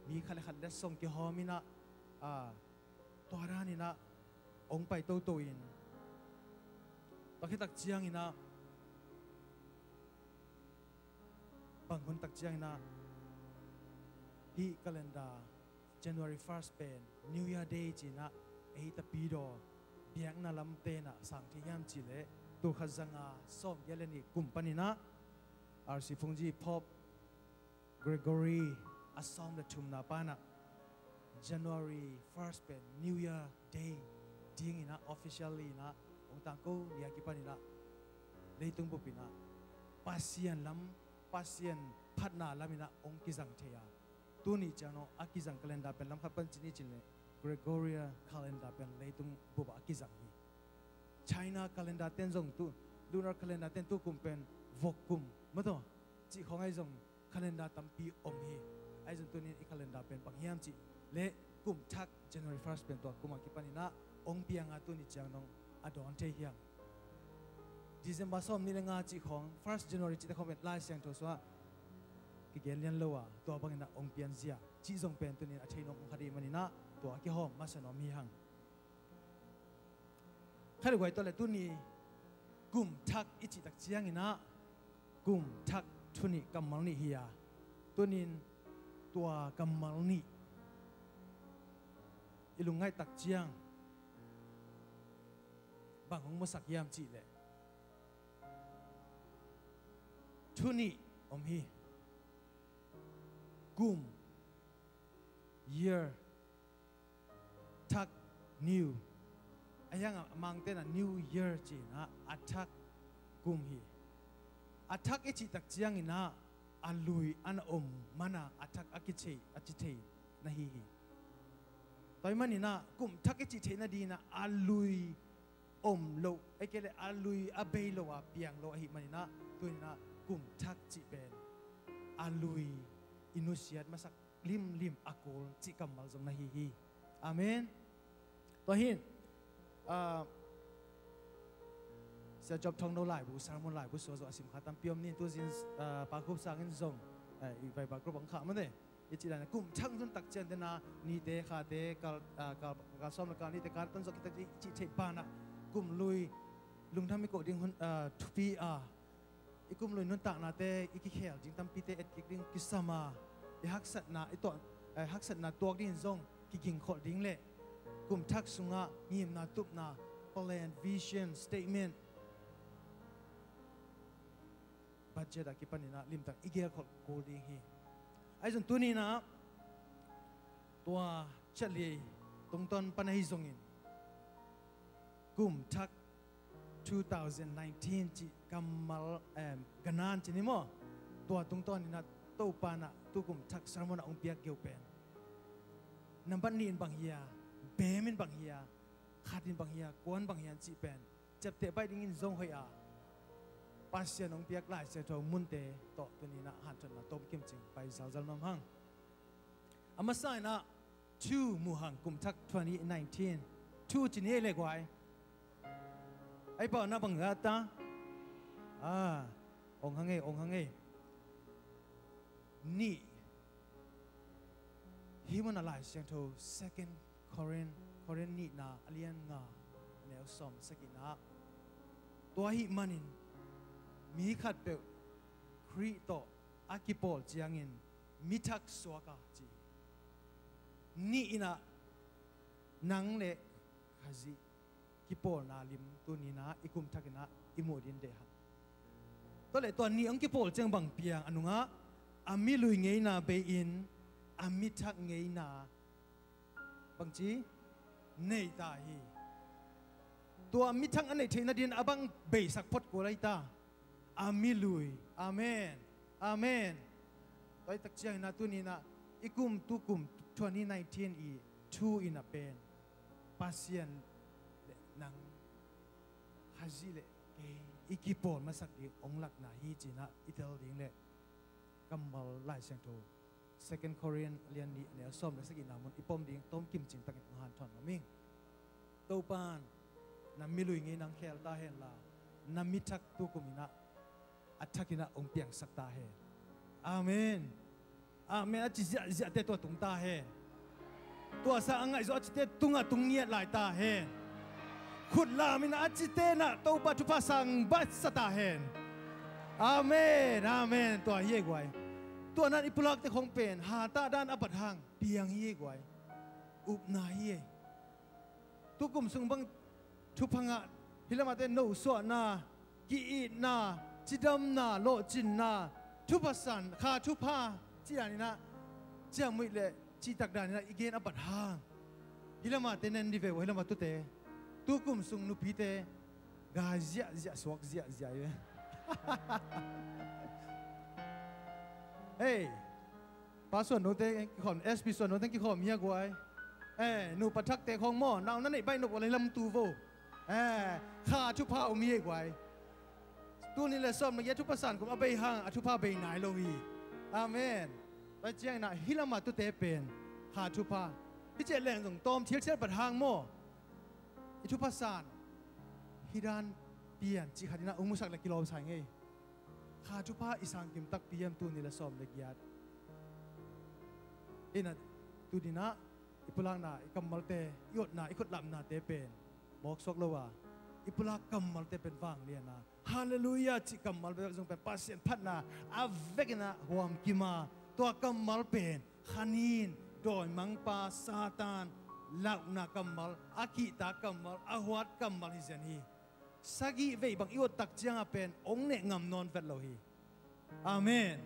mi khat le khat letsong kihawm in ah, ah, tua dan in ah hong pai toto in tua khit tak ciang in ah bang hun tak ciang in ah hih calendar January first pen New Year Day ci in ah ei Tapidaw biakna lamte in ah sang thei hiam cih leh tul khat za nga sawm giat le nih kum pan in ah R C Phungji Pope Gregory a sawm le thumna pa in ah January first pen New Year Day ding in ah officially in ah hong tangko ni a kipan in ah leitung bup in ah Pasian lam, Pasian phatna lam in ah hong kizang thei a. Tuni ciang no a kizang calendar pen lam khat pan ci ni cih leh Gregorian calendar pen leitung bup ah a kizang hi. China calendar ten zong tu, lunar calendar ten tu kum pen vok kum, maw taw, cih khawng ahi zong calendar tampi om hi. Ahi zong tuni in i calendar pen bang hiam cih leh kum thak January first pen tua kum a kipan in ah hong piang a tuni ciang dong a dawn thei hi hang. December sawm nih le nga cih khawng, first January cihte khawng pen Lai Siangtho sungah kigen lian lo a, tua bang in ah hong pian zia cih zong pen tuni in a thei nuam hong kha dih man in ah tua a kihawm masa nuam hi hang. Khat le guai tawh le tuni kum thak i cih tak ciang in ah kum thak thu nih kammal nih hi a, tuni in tua kammal nih i lungngaih tak ciang bang hong musak hiam cih leh thu nih om hi. Kum, year, thak, new. A hiang a Mangte in ah New Year ci in ah, a thak kum hi. A thak i cih tak ciang in ah a lui a na om man a, a thak a kici thei, a ci thei na hi hi. Tua ahih man in ah kum thak i cih theihna ding in ah a lui om lo, ahih kei leh a lui a bei lo a piang lo ahih man in ah, tuni in ah kum thak cih pen a lui i nusiat masak limlim a kul cih kammal zong na hi hi. Amen. Tua hi in, ah, Sia Job Thongno laibu, sermon laibu sua zong a sim kha tampi om ni, tu zin, ah, Pa Khup Sang in zong, eh, i Viber group ah hong khah mate. I cih dan kum thak hun tak ciang te na, nite, khate, kal, ah, kal, kal sawm le kal nihte, kal tan zawh khit tak cih, cih theih banah, kum lui lungdam i koh ding hun, ah, thupi a, i kum lui nuntaknate i kikhel ding tampite etkik ding kisam a, i haksatna, i tuah, eh, haksatna tuak dingin zong kigingkholh ding le kum thak sungah ngimna, tupna, plan, vision, statement, budget a kipanin ah limtak i gelkholh kul ding hi. Ahi zong tuni in ah tua ciat liei tungtawn pan ahi zongin kum thak two thousand nineteen cih kammal, em, ganan ci ni maw? Tua tungtawn in ah Topa in ah tu kum thak sermon ah hong piak geu pen nambat nih in bang hia, beem in bang hia, khat in bang hia, kua in bang hia cih pen ciapteh baih dingin zong hoih a, Pasian hong piak Lai Siangtho munte tawh tuni in ah hanthotna tawm kimcing pai zalzal nuam hang. A masa in ah two mu hang, kum thak twenty nineteen, two ci ni ei le guai. Ai pau na bang ga ta? Ah, ong hang ei, ong hang ei. Nih. Hih mun ah Lai Siangtho Second Corinth, Corinth nihna a lian nga, a neu sawm sagihna ah, tua ahih manin mi khatpeuh Khrih tawh a kipawl ciangin mi thak suak a ci. Nih in ah nang le Khazih kipawlna lim tuni in ah i kum thak in ah i muh ding deih hang. Tua leh tua nih hong kipawl ciang bang piang a nungah a milui ngeina bei-in a mi thak ngeina bangci nei ta hi. Tua mi thak a neih theihna dingin a bang beisak phot kul ahi ta? A milui. Amen. Amen. Tua hi tak ciangin ah tuni in ah i kum, tu kum twenty nineteen i thu in ah pen Pasian le nang, Khazih le kei i kipawl masak ding hong lakna hi ci in ah i tel ding le kammal Lai Siangtho Second Corinth a lian nih a neu sawm le sagihna mun i pom ding tawm kimcing takin hong hanthawn nuam ing. Topa in na milui ngei nang khel ta hen la, na mi thak tu kum in ah a thak in ah hong piangsak ta hen. Amen. Amen a ci ziahziahte tua tung ta hen. Tua sang a ngaihzawh a cite tungah tung ngiat lai ta hen. Khut lam in ah a cite in ah Topa thupha sang baih sa ta hen. Amen. Amen. Tua hi ei guai. Tua nan i pulakte khong pen hatah dan a bat hang piang hi ei guai. Upna hi ei. Tu kum sung bang thupha ngah, hih lamah te nosuahna, ki-itna, cidamna, lawhcinna, thupha san, kha thupha cih dan in ah, ciamnuih le cihtak dan in ah i gen a bat hang. Hih lamah te nen di ve uh, hih lamah tute. Tu kum sung nupite ga ziahziah, suak ziahziah hi ve. Hei, Pa Suan Nung te kikhawm, S P Suan Nung te kikhawm hi a guai. Eh, nupa thakte khong maw, nau na neih baih nop uh leh lam tu vo. Eh, kha thupha om hi ei guai. Tuni le sawm na giat thupha san kum a bei hang a thupha bei nai lo hi. Amen. Tua ciangin ah hih lamah tute pen kha thupha. Hih ciah leng zong tawm thilthial bat hang maw? I thupha san hih dan pian cih khat in ah hong musak le kilawm sa ing ei. Kha thupha i sang kim takpi hiam tuni le sawm le giat in ah? Tuni in ah i pulakna, i kammalte, i otna, i khutlapnate pen mawk suak lo a, i pulak kammalte pen vanglian a, Halleluiah cih kammal bek zong pen Pasian phatna a vek in ah huam kim a, tua kammal pen khanin, dawimangpa, Satan, lauhna kammal, a kihta kammal, a huat kammal hi zen hi. Sagih vei bang i ot tak ciang a pen hong neh ngam nawn vet lo hi. Amen.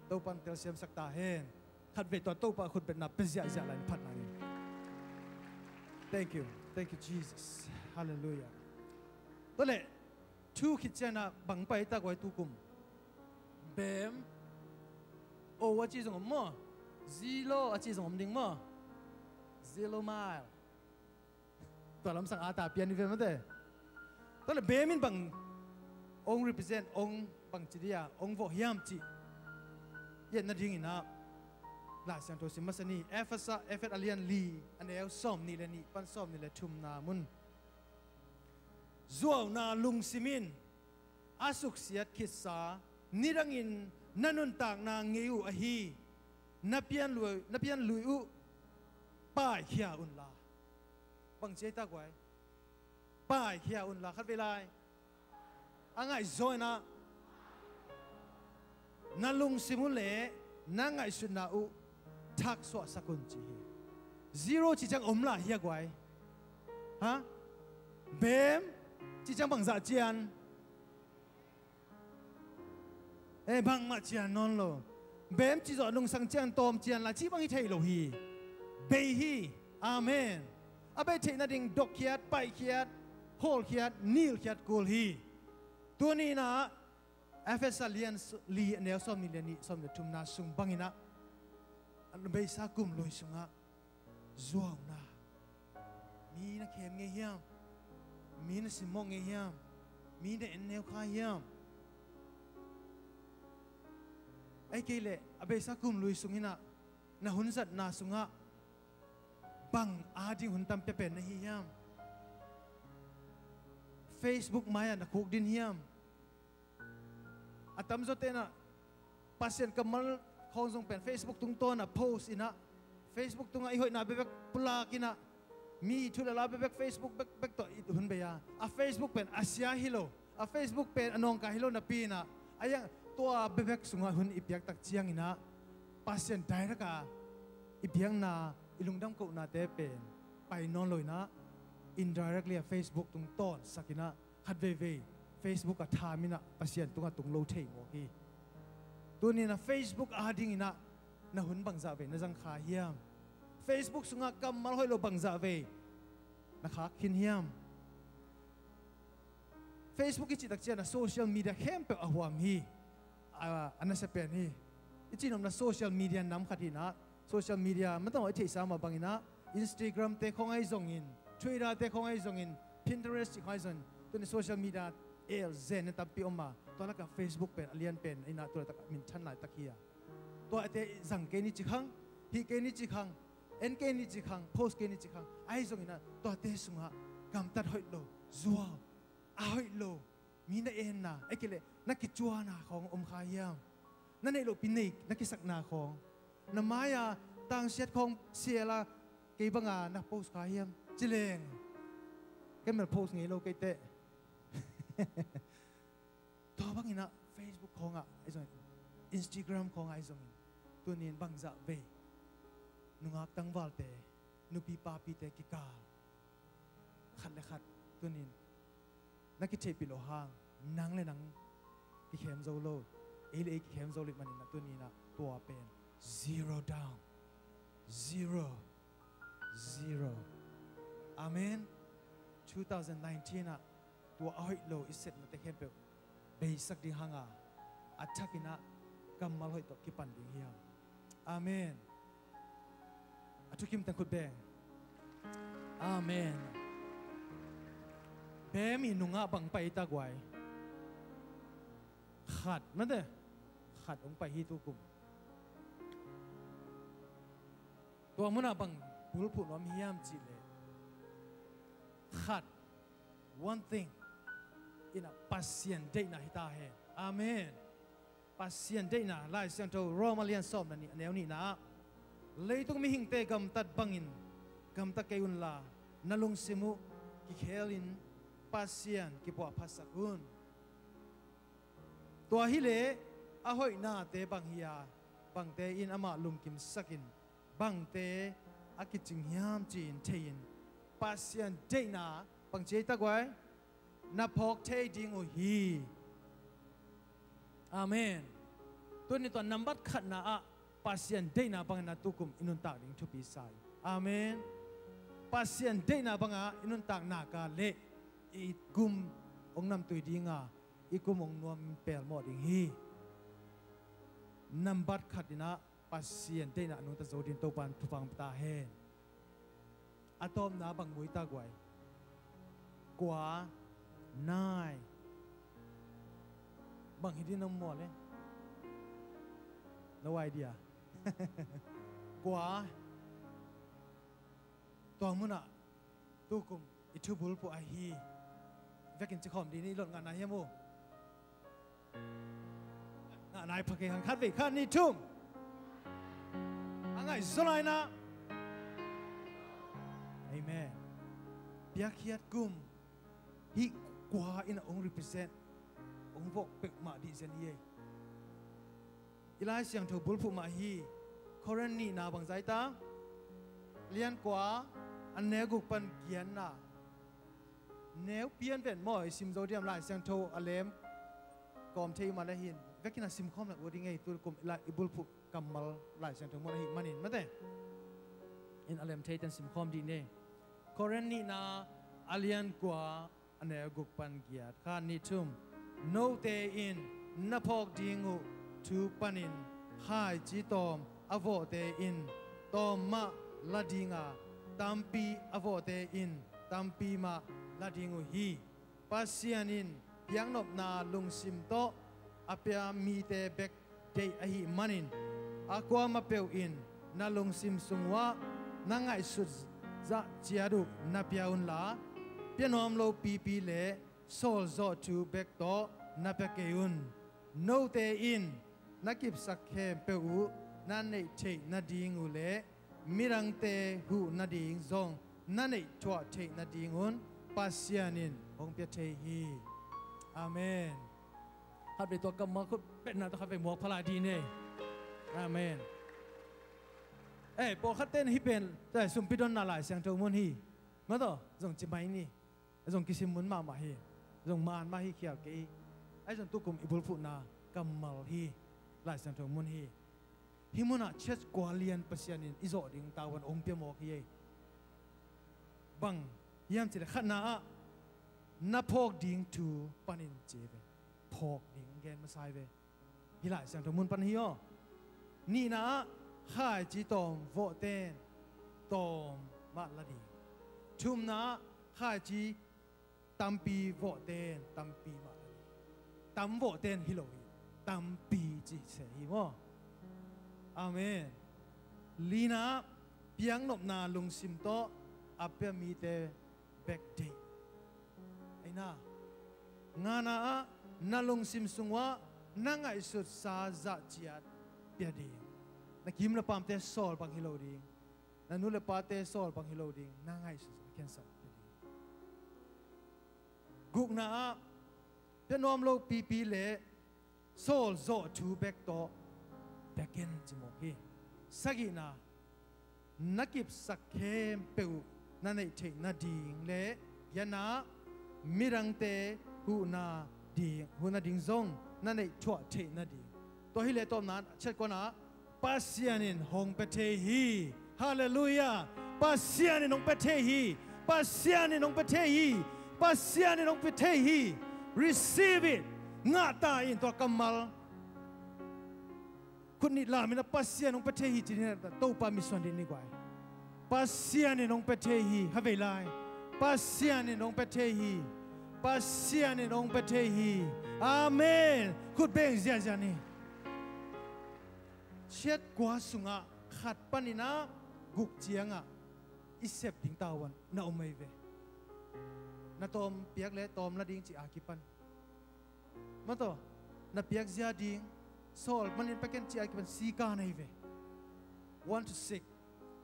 Topa in telsiamsak ta hen. Khatvei tua Topa khutbetna pia ziahziah lai in phat nang in. Thank you. Thank you, Jesus. Halleluiah. Tua leh, thu khit ciang ah bang pai ta guai tu kum? Beem. O a ci zong om maw? Zilo a ci zong om ding maw? Zilo mile. Tua lamsang a ta pian hi ve mate. Tua leh beem in bang hong represent, hong bang ci dia, hong vawh hiam cih i et nadingin ah, Lai Siangtho sim masa ni. Efesa, Efet a lian li, a neu sawm nih le nih pan sawm nih le thumna mun. Zuauna lungsim in a suksiat khitsa nidangin na nuntakna ngei uh ahi na pianlui, na pianlui uh paikhia unla. Bang ci ei ta guai? Paikhia unla, khat vei lai. A ngaihzaw inah na lungsim uh le na ngaihsutna uh thaksuahsak un ci hi. Zero ci ciang om lai hia guai? Ha? Bem ci ciang bangzah cian? E, bangmah cian nawn lo. Bem ci zawh nungsang cian tawm cian lai ci bang hi thei lo hi. Bei hi. Amen. A bei theih nading dokkhiat, paihkhiat, khawlkhiat, nilkhiat kul hi. Tuni inah Efesa lian s-, li a neu sawm nih le nih, sawm le thumna sung banginah a beisa kum lui sungah zuauna. Mi na khem ngei hiam? Mi na simmawh ngei hiam? Mi na en neu kha hiam? Ei kei leh a beisa kum lui sunginah na hun zatna sungah bang ading hun tam piapen na hi hiam? Facebook mai-ah na khuk din hiam? A tamzaw tenah Pasian kammal khawng zong pen Facebook tungtawnah post inah, Facebook tungah i hoihna bekbek pulak inah, mi thu le la bekbek Facebook bekbek tawh i hun bei a, a Facebook pen a sia hi lo, a Facebook pen a nawngkai hi lo napi inah, a iang tua bekbek sungah hun i piaktak cianginah Pasian direct a i biakna, i lungdam kohnate pen pai nawn lo inah, indirectly a Facebook tungtawn sak inah, khat veivei Facebook a tham inah Pasian tungah tung lo thei mawk hi. Tuni inah Facebook adinginah na hun bangzah vei na zang kha hiam? Facebook sungah kammal hoih lo bangzah vei na khak khin hiam? Facebook i cihtak cianah social media khempeuh a huam hi. A, a nasia pen hi. I cihnopna social media nam khat hinah, social media matawh i theihsa mah banginah Instagram te khawng ahi zongin, Twitter te khawng ahi zongin, Pinterest cih khawng ahi zongin, tuni social media el zen na tampi om a, tua lakah Facebook pen a lian pen inah tua laitak minthan laitak hi a. Tuate zang kei ni ci khang, hih kei ni ci khang, en kei ni ci khang, post kei ni ci khang, ahi zonginah tuate sungah gamtat hoih lo, zuau, a hoih lo, mi na enna, a kei leh na kicuana khawng om kha hiam? Na neih lohpi nei na kisakna khawng, na mai-a tangsiat khawng siala kei banga na post kha hiam? Ci leng kei mel post ngei lo kei teh. Tua banginah Facebook khawngah ahi zongin, Instagram khawngah ahi zongin, tunin bangzah vei nungak tangvalte, nupi papite kikal khat le khat tunin na kitheihpih loh hang, nang le nang kikhem zo lo, ei le ei kikhem zo lih maninah tuninah tua pen zero down, zero, zero. Amen. Two thousand nineteen ah tua a hoih lo i sepnate khempeuh beisak ding hanga, a thakinah kammal hoih tawh kipan ding hiam? Amen. A thukim teng khut beng. Amen. Bemi nungah bang pai ta guai? Khat mate. Khat hong pai hi tukum. Tua munah bang bulphuh nuam hiam cihleh, khat, one thing, inah Pasian deihna hita hen. Amen. Pasian deihna, Lai Siangtho Roma lian sawm na nih a neu nihna ah, leitung mihingte gamtat bangin gamta kei unla, na lungsim uh kikhelin Pasian kipuahphatsak un. Tua hileh a hoihnate bang hi-a, bangte in amah lungkimsakin bangte a kicing hiam ci-in thei-in, Pasian deihna bang ci ei ta guai? Na phawk thei ding uh hi. Amen. Tuni tua nambat khatna ah Pasian deihna bangin na tukum i nuntak ding thupi sa hi. Amen. Pasian deihna banga i nuntak naka leh i gum hong namtui dinga, i gum hong nuam pelmawh ding hi. Nambat khatinah Pasian deihna nungta zo din Topan thupha hong pia ta hen. A tawpna bang mui ta guai? Kua, nai. Bang hi din na mual e? No idea. kua, tua munah tukum i thubulphuh ahi vekin cikhawm dih ni. I lot ngahna hiam uh? Ngahna i pha kei hang. Khat vei, khat, nih, thum. A ngaih zaw lai na. Amen. Piakkhiat kum hih kua in a hong represent, hong vawh peuhmah dih zen hi ei. I Lai Siangtho bulphuh mah hi. Korin nihna bangzah hi ta? Lian kua, a neu guk pan giatna. Neu pian ven maw, i sim zo diam? Lai Siangtho a lem kawm thei mah le hin vekin a simkhawm lak uh ding ei. Tukum i bulphuh kammal Lai Siangtho mun ahih manin mate, in a lem thei ten simkhawm dih ni. Korin nihna a lian kua, a neu guk pan giat. Khat, nih, thum. Note in na phawk ding uh thu panin khaici tawm a vawhte in tawm mah la ding a, tampi a vawhte in tampi mah la ding uh hi. Pasian in piaknopna lungsim tawh a pia mite bek deih ahih manin, a kuamah peuh in na lungsim sung uah na ngaihsut zah ciat uh na pia unla, pia nuam lo pipi le sawlzawh thu bek tawh na pia kei un. Note in na kipsak khempeuh uh na neih theih nading uh le midangte huh nading zong na neih thuah theih nadingun Pasian in hong pia thei hi. Amen. Khat vei tua kammal khut betna tawh khat vei muak pha lai dih ni. Amen. Ei, pawlkhatte in hih pen, tua sumpi donna Lai Siangtho mun hi. Mah tawh zong ci mai ni. Zong kisim mun mahmah hi. Zong man mah hi khial kei. Ahi zong tukum i bulphuhna kammal hi. Lai Siangtho mun hi. Hih munah church kua lian Pasian in i zawh ding tavuan hong pia mawk hi ei. Bang hiam cih leh khatna ah na phawk ding thu panin ci ve. Phawk ding gen masa hi ve. Hih Lai Siangtho mun pan hi aw. Nihna ah khaici tawm vawhten tawm mah la ding. Thumna ah khaici tampi vawhten tampi mah la ding. Tam vawhten hi lo hi. Tampi ci se hi maw. Amen. Lina ah piaknopna lungsim tawh a pia mite bek deih. Aina, ngana ah na lungsim sung uah na ngaihsutsa zah ciat pia ding. Na kim na pamte sawl bang hi lo ding. Na nu le pate sawl bang hi lo ding. Na ngaihsutsa na khensat pia ding. Gukna ah pia nuam lo pipi le sawl zawh thu bek tawh pia ken ci mawk hi. Sagihna, na kipsak khempeuh uh na neih theih nading le giatna ah midangte huhna ding, huhna ding zong na neih thuah theih nading. Tua hi leh tawpna ah, chet kuana ah Pasian in hong pia thei hi. Halleluiah. Pasian in hong pia thei hi. Pasian in hong pia thei hi. Pasian in hong pia thei hi. Receive it. Ngah ta in tua kammal. Khut nih lam in a Pasian hong pia thei hi ci ni, Topa mitsuan dih ni guai. Pasian in hong pia thei hi. Kha vei lai. Pasian in hong pia thei hi. Pasian in hong pia thei hi. Amen. Khut beng ziazia ni. Chet kua sungah khat panin ah guk ciangah i sep ding tavuan na om ei ve. Na tawm piak le tawm la ding ci a kipan, mah tawh na piak zia ding, sawl manin pia ken ci a kipan sika na hi ve. One to six,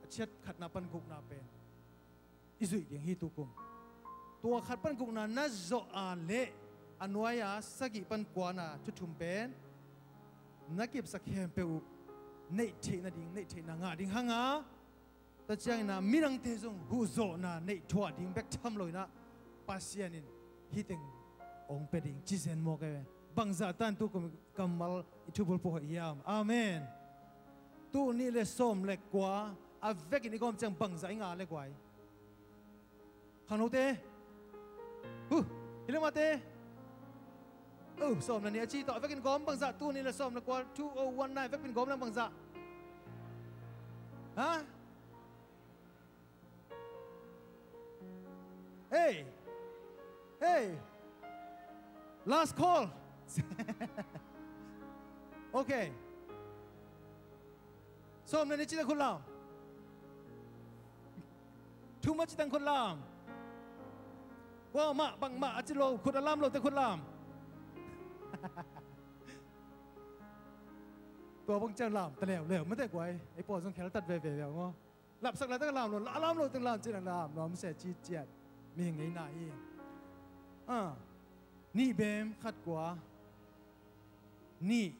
a chet khatna pan gukna pen i zuih ding hi tukum. Tua khat pan gukna na zawh a leh a nuai-a sagih pan kuana thu thum pen na kipsak khempeuh uh neih theih nading, neih theihna ngah ding hanga, tua ciangin ah midangte zong huhzawhna neih thuah ding bek tham lo in ah Pasian in hih teng hong pia ding ci zen mawk e. Bangzah tan tukum kammal i thubulphuh hoih hiam? Amen. Tul nih le sawm le kua a vekin i gawm ciang bangzah i ngah le guai? Khangnote. Huh. Hi le mate. Oh, sawm le nih a ci tawh a vekin gawm bangzah? Tul nih le sawm le kua, two oh one nine, vekin gawm lang bangzah? Ha? Hey. Hey. Last call. Okay. Sawm le nih cite khut lam. Thum a cite khut lam. Kuamah bangmah a ci lo, khut a lam lote khut lam. Tua bang ciang lam ta leuleu mate guai. Ei pawl zong kheltat veve leu maw. Lapsak laitak lam lo, la lam lo teng lam cih lam nuam se ci ciat. Mi ngei na hi. Ah. Nih bem khat kua. Nih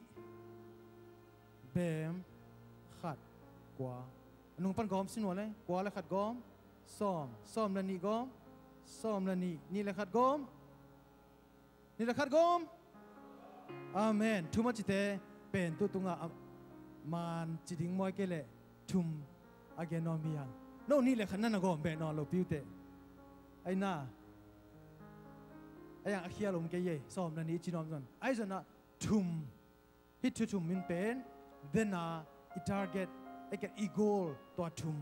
bem khat kua. A nung pan gawm sin ua le, kua le khat gawm. Sawm, sawm le nih gawm. Sawm le nih, nih le khat gawm. Nih le khat gawm. Amen. Thum a cite pen tu tungah a man ci ding mawi kei leh thum a gen nuam hi hang. No nih le khat na na gawm beh nawn lo piute. Ai na. Ai ang a khial om kei ei. Sawm le nih ci nuam zon. Ai zon ah thum. Hih thu thum in pen dena i target, i ket i goal tua thum.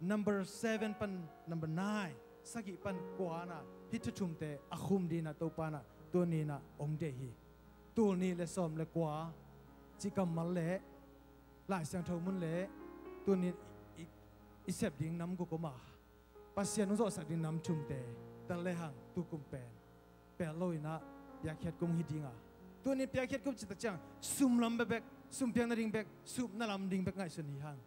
Number seven pan number nine, sagih pan kua na hih thu thumte a khum dina Topa na tuni na ong deih hi. Tul nih le sawm le kua cih kammal le Lai Siangtho mun le tuni i, i sep ding nam guk om a. Pasian hong zawhsak ding nam thumte tel lehang tukum pen pel lo inah piakkhiat kum hi dinga. Tunin piakkhiat kum cihtak ciang sum lam bekbek, sum piak nading bek, supna lam ding bek ngaihsun hi hang.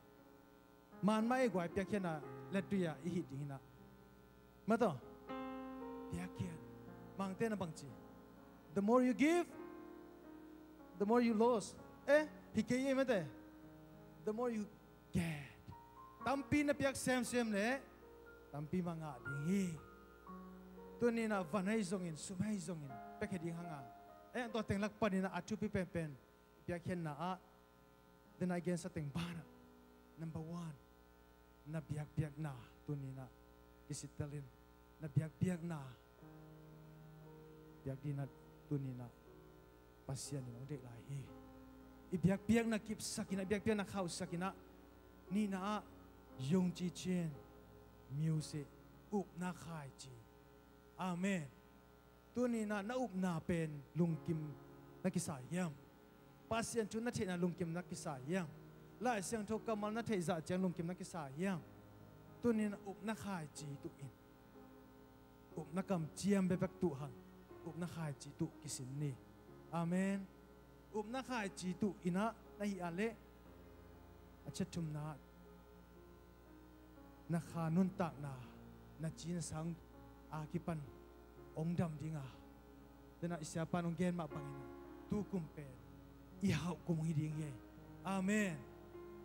Manmah ei guai piakkhiatna lettuia i hih ding inah. Mataw, piakkhiat. Mangte na bangci. The more you give, the more you lose. Eh, hi kei ei mate. The more you get. Tampi na piak semsem le tampi mah ngah ding hi. Tuninah van ahi zongin, sum ahi zongin piakhia ding hanga. Eh, tua teng lak paninah a thupi penpen piakkhiatna ah dena i gensa teng banah number one, na biakpiakna tuninah kisittelin na biakpiakna biak dinah tuninah Pasian in hong deih lai hi. I biakpiakna kipsakinah, i biakpiakna khauhsakinah nihna ah yungci chin, music, upna khaici. Amen. Tuninah na upna pen lungkim na kisa hiam? Pasian thu na theihna lungkim na kisa hiam? Lai Siangtho kammal na theih zah ciang lungkim na kisa hiam? Tuninah upna khaici tuh in. Upna kamciam bekbek tuh hang, upna khaici tuh kisin ni. Amen. Upna khaici tuh inah na hih a leh a ciat thumna na kha nuntakna na ci na sang a kipan hong dam dinga. Dena i siapan hong gen mah bangin tukum pen i hauh kum hong hi ding hi. Amen.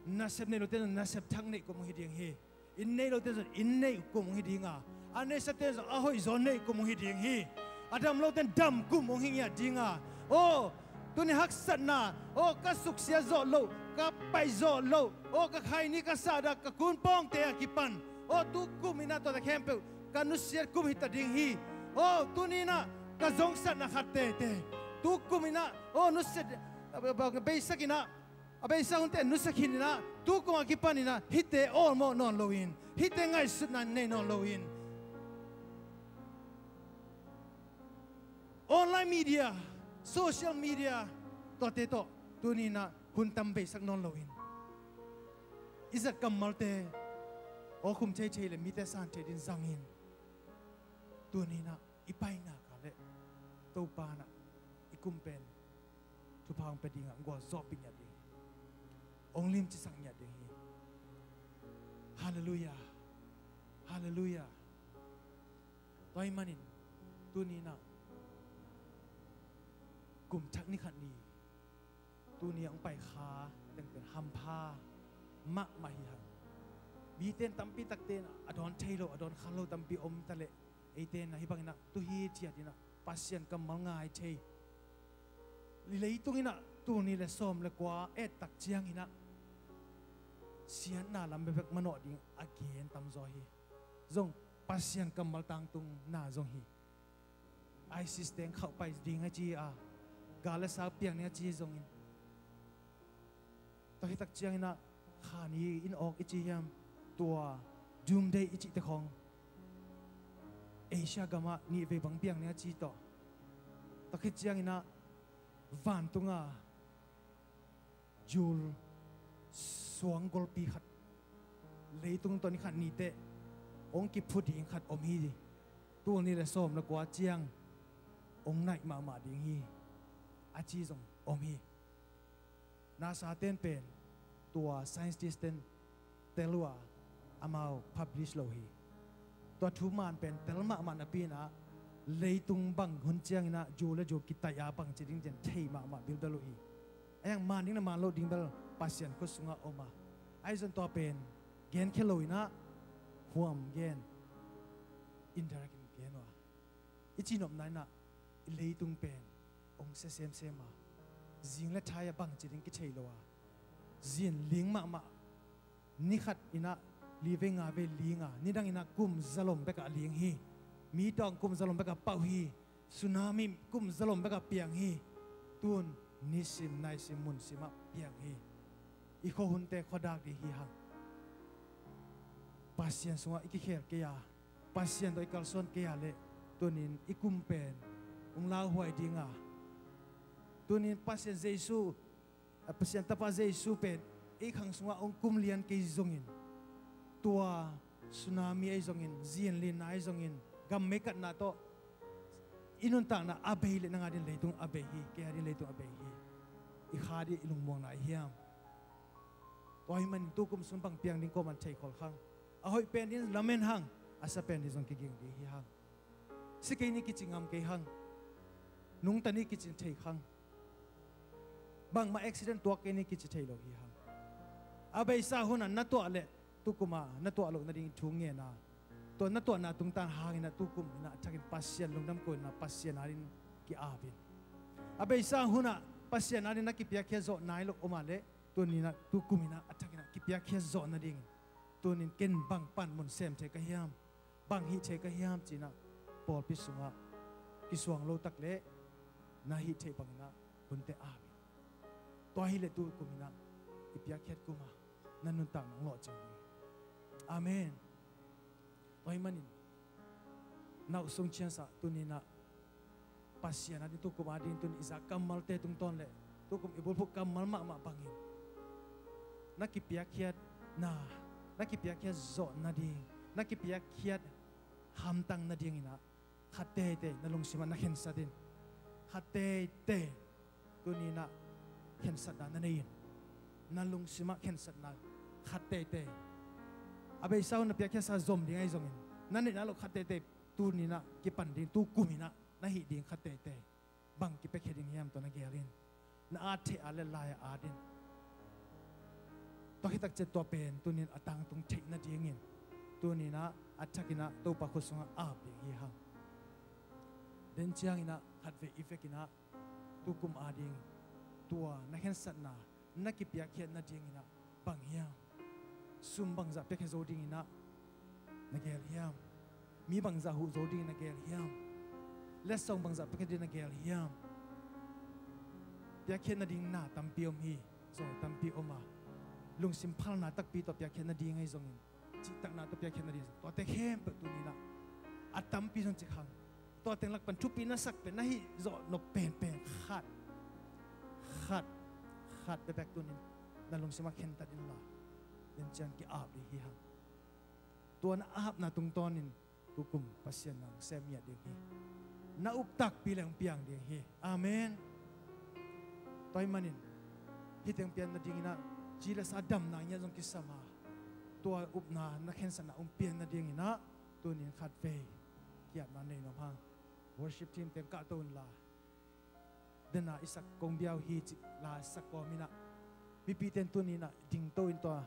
Nasep neih lote nasep thak neih kum hong hi ding hi. Inn neih lote zong inn neih kum hong hi dinga. A neihsate zong a hoihzaw neih kum hong hi ding hi. A dam lote dam kum hong hi ngiat dinga. Aw, tuni haksatna, aw, ka suksia zawh loh, ka paih zawh loh, aw, ka khaini ka sahdah ka kunpawngte a kipan, aw, tukum inah tuate khempeuh ka nusiat kum hita ding hi. Aw, tuninah ka zongsatna khat tete tukum inah, aw, nusiat, beisak inah a beisa hunte nusia khin inah tukum a kipan inah hihte awlmawh nawn loin, hihte ngaihsutna nei nawn loin, online media, social media tuate tawh tuninah hun tam beisak nawn loin, i zat kammalte aw khum theithei le mite san thei din zangin tuninah i paina ka leh Topa nah i kum pen thupha hong pia dingah gualzawhpih ngiat ding hi. Hong limcisak ngiat ding hi. Halleluiah. Halleluiah. Tua ahih manin tuninah kum thak ni khat ni tuni a hong pai kha tengpen hampha mahmah hi hang. Mite in tampi takte in a dawn thei lo, a dawn kha lo tampi om ta leh, eite in ah hih bangin ah tu hi ciat in ah Pasian kammal ngai thei. Leitung in ah tul nih le sawm le kua et tak ciangin ah siatna lam bekbek manawh ding a gen tamzaw hi. Zong Pasian kammal tangtungna zong hi. ISIS teng khauh pai ding a ci a, gal le sa piang ding a ci zongin, tua hi tak ciangin ah kha ni in awk i ci hiam, tua doomsday i cihte khong Asia gamah nih vei bang piang ding a ci tawh, tua khit ciangin ah vantung a jul suang golpi khat, leitung tawh ni khat ni teh hong kiphu ding khat om hi. Tul nih le sawm le kua ciang hong naih mahmah ding hi, a ci zong om hi. NASA ten pen tua scientist ten tel uh a, amau publish lo hi. Tua thu man pen tel mahmah napi in ah leitung bang hun ciangin ah zu le zu kitaih a bangci ding cian thei mahmah bilbel uh hi. A hiang man ding le man loh ding bel Pasian khut sungah om a, ahi zong tua pen genkhia lo in ah huam gen, indirect in gen uh a, i cihnopna in ah i leitung pen hong sia semsem a, zing le thai a bangci ding kithei lo a, zin ling mahmah, ni khat in ah li vei nga vei ling a, nidang in ah kum zalom bek ah ling hi. Mi tawng kum zalom bek ah pauh hi. Tsunami kum zalom bek ah piang hi. Tun nisim naisim munsim ah piang hi. I khuahunte khuadak ding hi hang. Pasian sungah i kikhel kei a, Pasian tawh i kalsuan kei a leh tunin i kum pen hong lauhuai ding a, tunin Pasian Jesu, a, Pasian Tapa Jesu pen ei khang sungah hong kum lian kei zongin, tua tsunami ahi zongin, zin linna ahi zongin, gam meikatna tawh i nuntakna a bei leh nang a din leitung a bei hi, kei a din leitung a bei hi. I kha ding i lungmuangna ahi hiam? Tua ahih manin tukum sung bang piang ding kuaman thei khol khang. A hoih pen din lamen hang, a sia pen din zong kiging ding hi hang. Si kei ni kici ngam kei hang. Nungta ni kici thei khang. Bangmah accident tuak kei ni kici thei lo hi hang. A beisa hunah na tuah leh tukum a na tuah loh nading thu ngen a, tua na tuahna tungtan hangin ah tukum in ah a thakin Pasian lungdam ko in ah Pasian a din ki-ap in. A beisa hunah Pasian a din na kipiakkhiat zawh nai loh om a leh tunin ah tukum in ah a thakin ah kipiakkhiat zawh nadingin, tunin ken bang panmun sem thei ka hiam, bang hih thei ka hiam ci-in ah pawlpi sungah kisuang lo tak leh na hih theih bangin ah hunte ap in. Tua hi leh tukum in ah i piakkhiat kum a na nuntakna hong lawhcing ding. Amen. Tua ahih manin na uh sung ciansa tunin ah Pasian a din tukum a din tunin i za kammalte tungtawn leh tukum i bulphuh kammal mahmah bangin na kipiakkhiatna, na kipiakkhiat zawh nading, na kipiakkhiat hamtang nadingin ah khat teitei na lungsim ah na khensat in. Khat teitei tunin ah khensatna na nei in. Na lungsim ah khensatna khat teitei, a beisa hun na piakkhiatsa zom ding ahi zongin, na neih nai loh khat teitei tunin ah kipan ding, tukum in ah na hih ding khat teitei bang kipiakhia ding hiam tua na gel in. Na at theih a leh lai-ah at in. Tua khit tak ciang tua pen tunin a tangtung theih nadingin tunin ah a thakin ah Topa khut sungah ap ding hi hang. Den ciangin ah khatvei i vekin ah tukum a ding tua na khensatna na kipiakkhiat nadingin ah bang hiam? Sum bangzah piakhia zo dingin ah na gel hiam? Mi bangzah huh zo dingin na gel hiam? Letsong bangzah piakhia dingin na gel hiam? Piakkhiat nading na tampi om hi. Zawi tampi om a, lungsim phalna takpi tawh piakkhiat nading ahi zongin, cihtakna tawh piakkhiat nading, tuate khempeuh tunin ah a tampi zong ci khang. Tua teng lak pan thupi na sak pen, na hih zawh nop penpen khat, khat, khat bekbek tunin na lungsim ah khentat inla, den ciang ki-ap ding hi hang. Tua na apna tungtawnin tukum Pasian nang sem ngiat ding hi. Na up takpi leh hong piang ding hi. Amen. Tua ahih manin hih teng pian nadingin ah ci le sa damna ngiat zong kisam a, tua upna na khensatna hong pian nadingin ah tunin khatvei ki-apna nei nuam hang. Worship team teng kahto unla, dena i sak kong biau hi cih la sak kawm in ah, mipite in tunin ah dingto in tua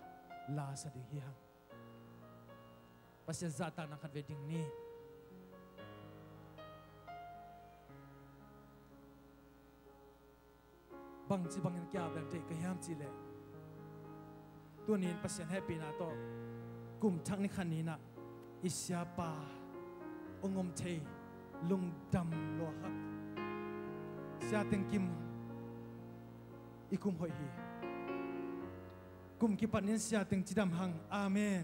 la sa ding hi hang. Pasian zahtakna khatvei ding ni. Bangci bangin ki-ap leng deih ka hiam cih leh, tunin Pasian hehpihna tawh kum thak ni khat ni-in ah i siapa hong om thei, lungdam lua hak Sia Teng Kim i kum hoih hi. Kum kipat ni-in Sia Teng cidam hang. Amen.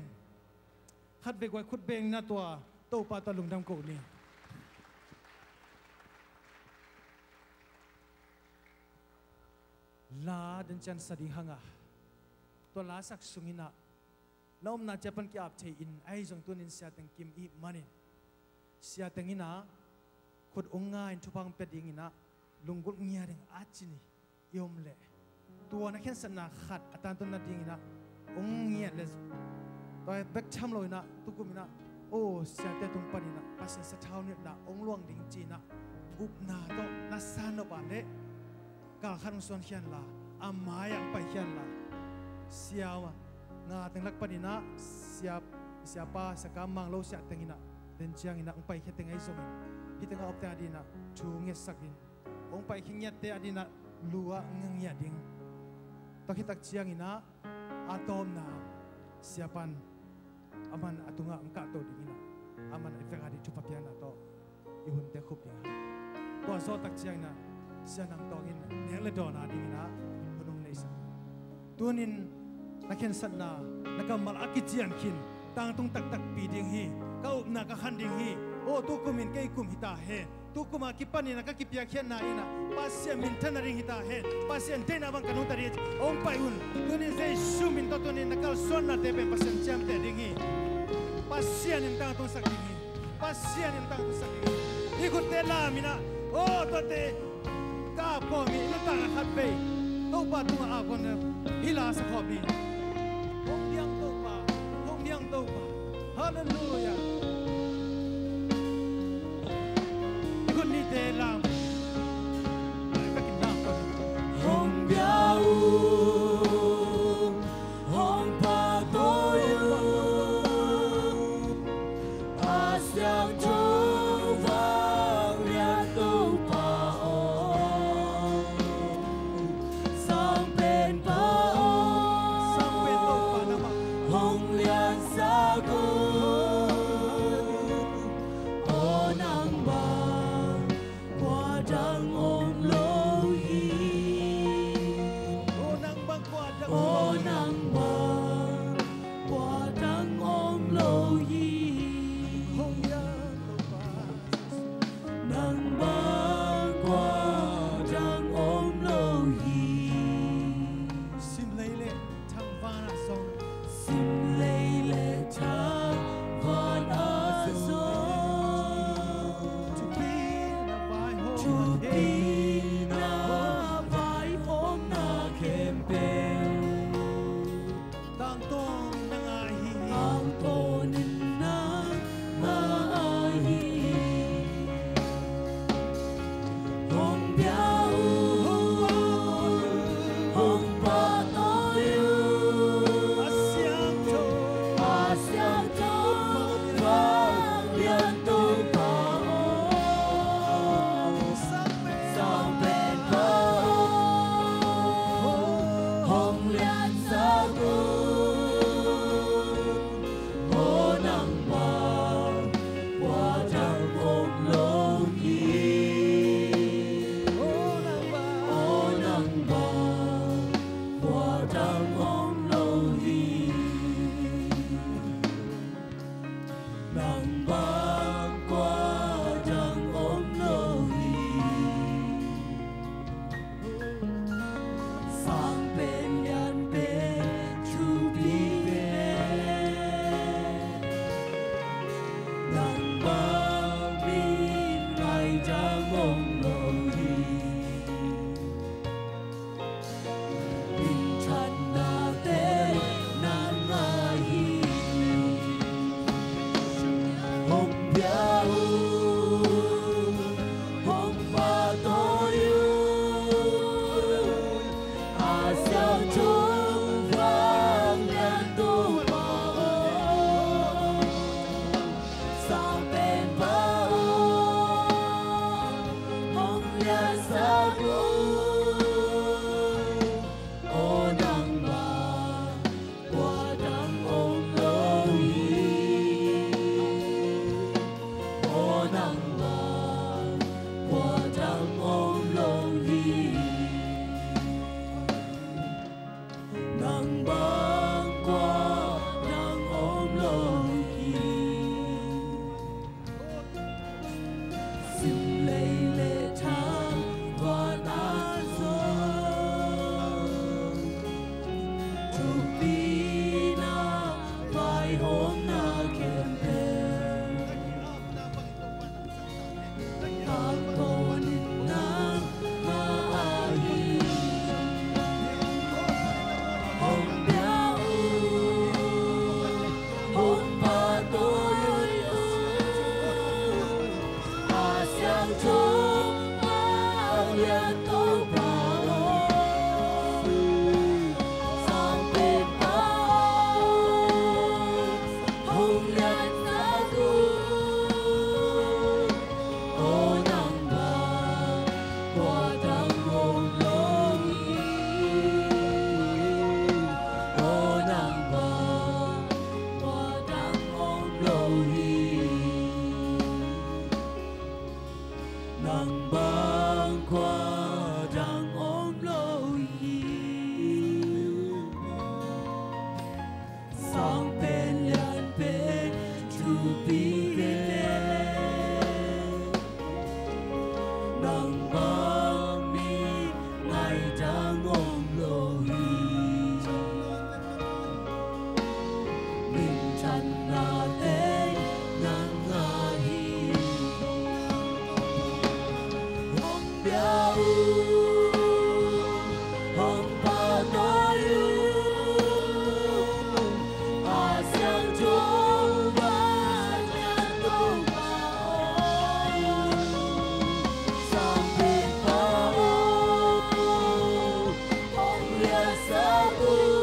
Khatvei guai khut beng na tua Topa tawh lungdam ko ni. La den cian sa ding hang a, tua lasak sung inah na omna ciang pan ki-ap thei in, ahi zong tunin siateng kim i hih manin siateng inah khut ung nga in thupha hong pia ding inah lunggulh ngiat ding a ci ni i om leh, tua na khensatna khat a tangtun nading inah hong ngiat leh, tua bek tham lo inah tukum inah, o, siate tung pan inah Pasian sathau nilhna hong luang ding ci inah upna tawh na san nop a leh, kal khat hong suan khia inla, a mai-ah hong pai khia inla, sia nga teng lak pan inah sia, siapa, siaka Mang Lo siateng inah, den ciang inah hong pai khia teng ahi zongin, hih teng a op teng a ding inah thu ngetsak in, hong pai khia ngiatte a ding inah lu-ah ngiat ding. Tua khit tak ciang inah a tawpna siapan a man a tungah hong kahto ding inah, a man i vek a ding thupha piakna tawh i hunte khup ding hi. Tua zawh tak ciang inah sia Nang Tawng in nek le dawn a ding inah hun hong neisak. Tunin na khensatna, na kammal a kician khin tangtung taktakpi ding hi. Ka upna ka khan ding hi. O, tukum in kei kum hi ta hen. Tukum a kipan inah ka kipiakkhiatna inah Pasian minthan nading hi ta hen. Pasian deihna bang ka nungta ding hi. Hong pai un. Tunin Jesu min tawh tunin na kalsuannate pen Pasian ciamteh ding hi. Pasian in tangtungsak ding hi. Pasian in tangtungsak ding hi. Hih khutte lam inah, o, tuate ka ap kawm hi. Nuntakna khat vei Topa tungah ap kawm hi. Hih la sa khawm hi. Hong diang Topa, hong diang Topa. Halleluia. Khut nihte lam. Hong bia un, hong pahtawi un, a siangtho vanglian Topa aw. Sang Penpa aw, hong liansak un. Aw nang bang kua dang om lo hi. Aw nang bang kua dang om lo hi. Nang bang kua dang om lo hi. Sim lei le thang vanah zong, sim lei le thang Sang pen lian pen thupi te, nangmah mi ngaidang om lo hi. Minthanna teng nang a hi. Hong pia un, hong pahtawi un, a siangtho vanglian Topa aw, Sang Penpa aw, hong liansak un.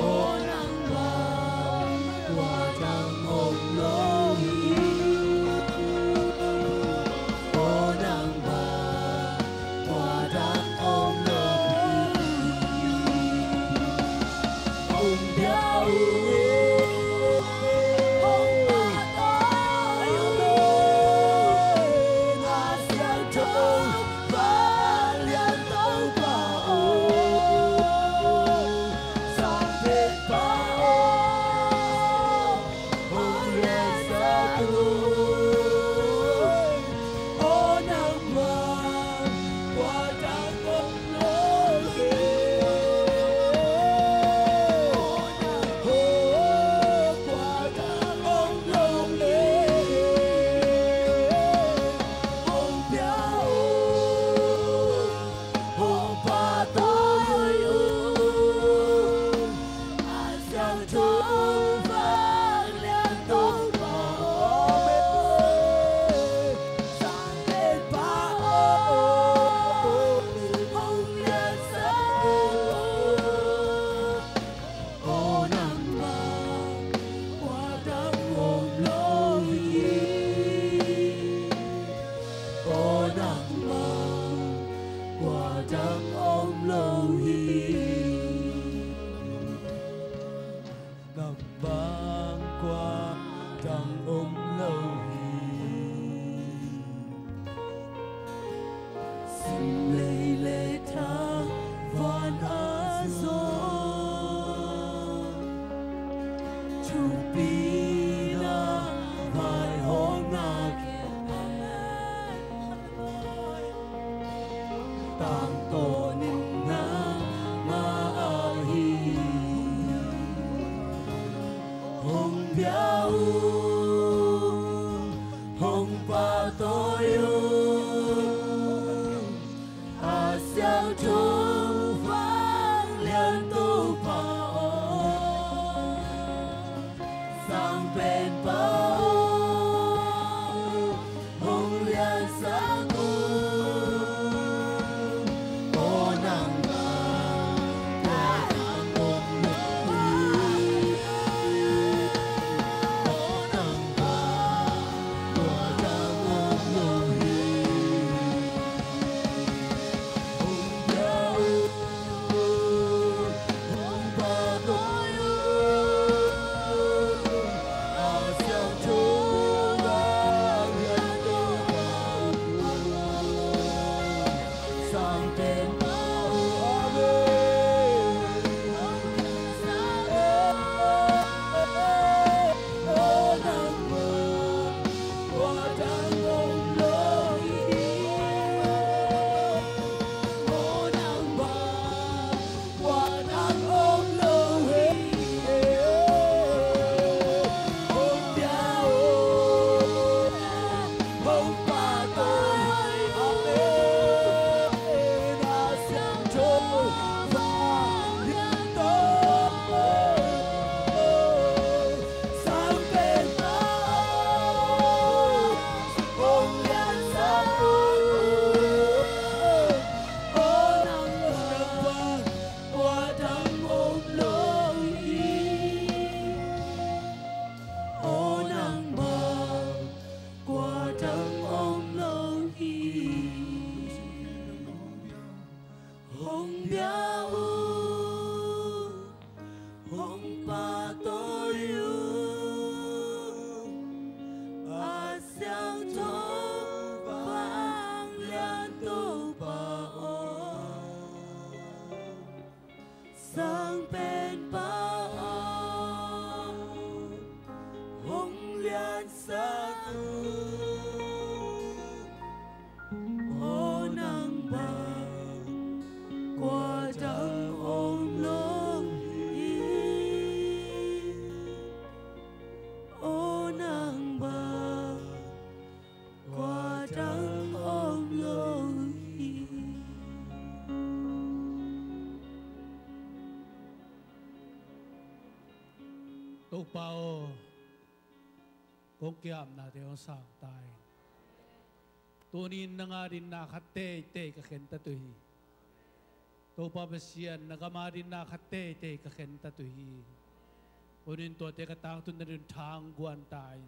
Aw nangmah, kua dang om lo hi. Aw nangmah, kua dang om lo hi. Hong pia un, hong pahtawi un, a siangtho vanglian Topa aw, Sang Penpa aw, hong liansak un. Aw nangmah, kua dang om lo hi. Aw nangmah, kua dang om lo hi. Hong pia un, hong pahtawi un, a siangtho vanglian Topa aw, Sang Penpa aw, hong liansak un. Aw nangmah, kua dang om lo hi. Aw nangmah, kua dang om lo hi. Nangmah kua dang om lo hi. Sim lei le thang van a zong, thupina vaihawmna khempeuh tangtawn in nangmah ahi hi. Hong pia un, hong pahtawi un, a siangtho vanglian Topa aw, Sang Penpa aw, hong liansak un. Aw nangmah, kua dang om lo hi. Aw nangmah, kua dang om lo hi. Hong pia un, hong pahtawi un, a siangtho vanglian Topa aw, Sang Penpa aw. Amen. Aw nangmah, kua dang om lo hi. Aw nangmah, kua dang om lo hi. Hong pia un, hong pahtawi un, a siangtho vanglian Topa aw, Sang Penpa aw, hong liansak un. Aw nangmah, kua dang om lo hi. Aw nangmah, kua dang om lo hi. Hong pia un, hong pahtawi un, a siangtho vanglian Topa aw, Sang Penpa Topa aw, kong kiamnate hong sang ta in. Tunin nang adingin na khat teitei ka khentat uh hi. Topa Pasian, na gam adingin na khat teitei ka khentat uh hi. Tunin tuate ka tangtun nadingin thangguan ta in.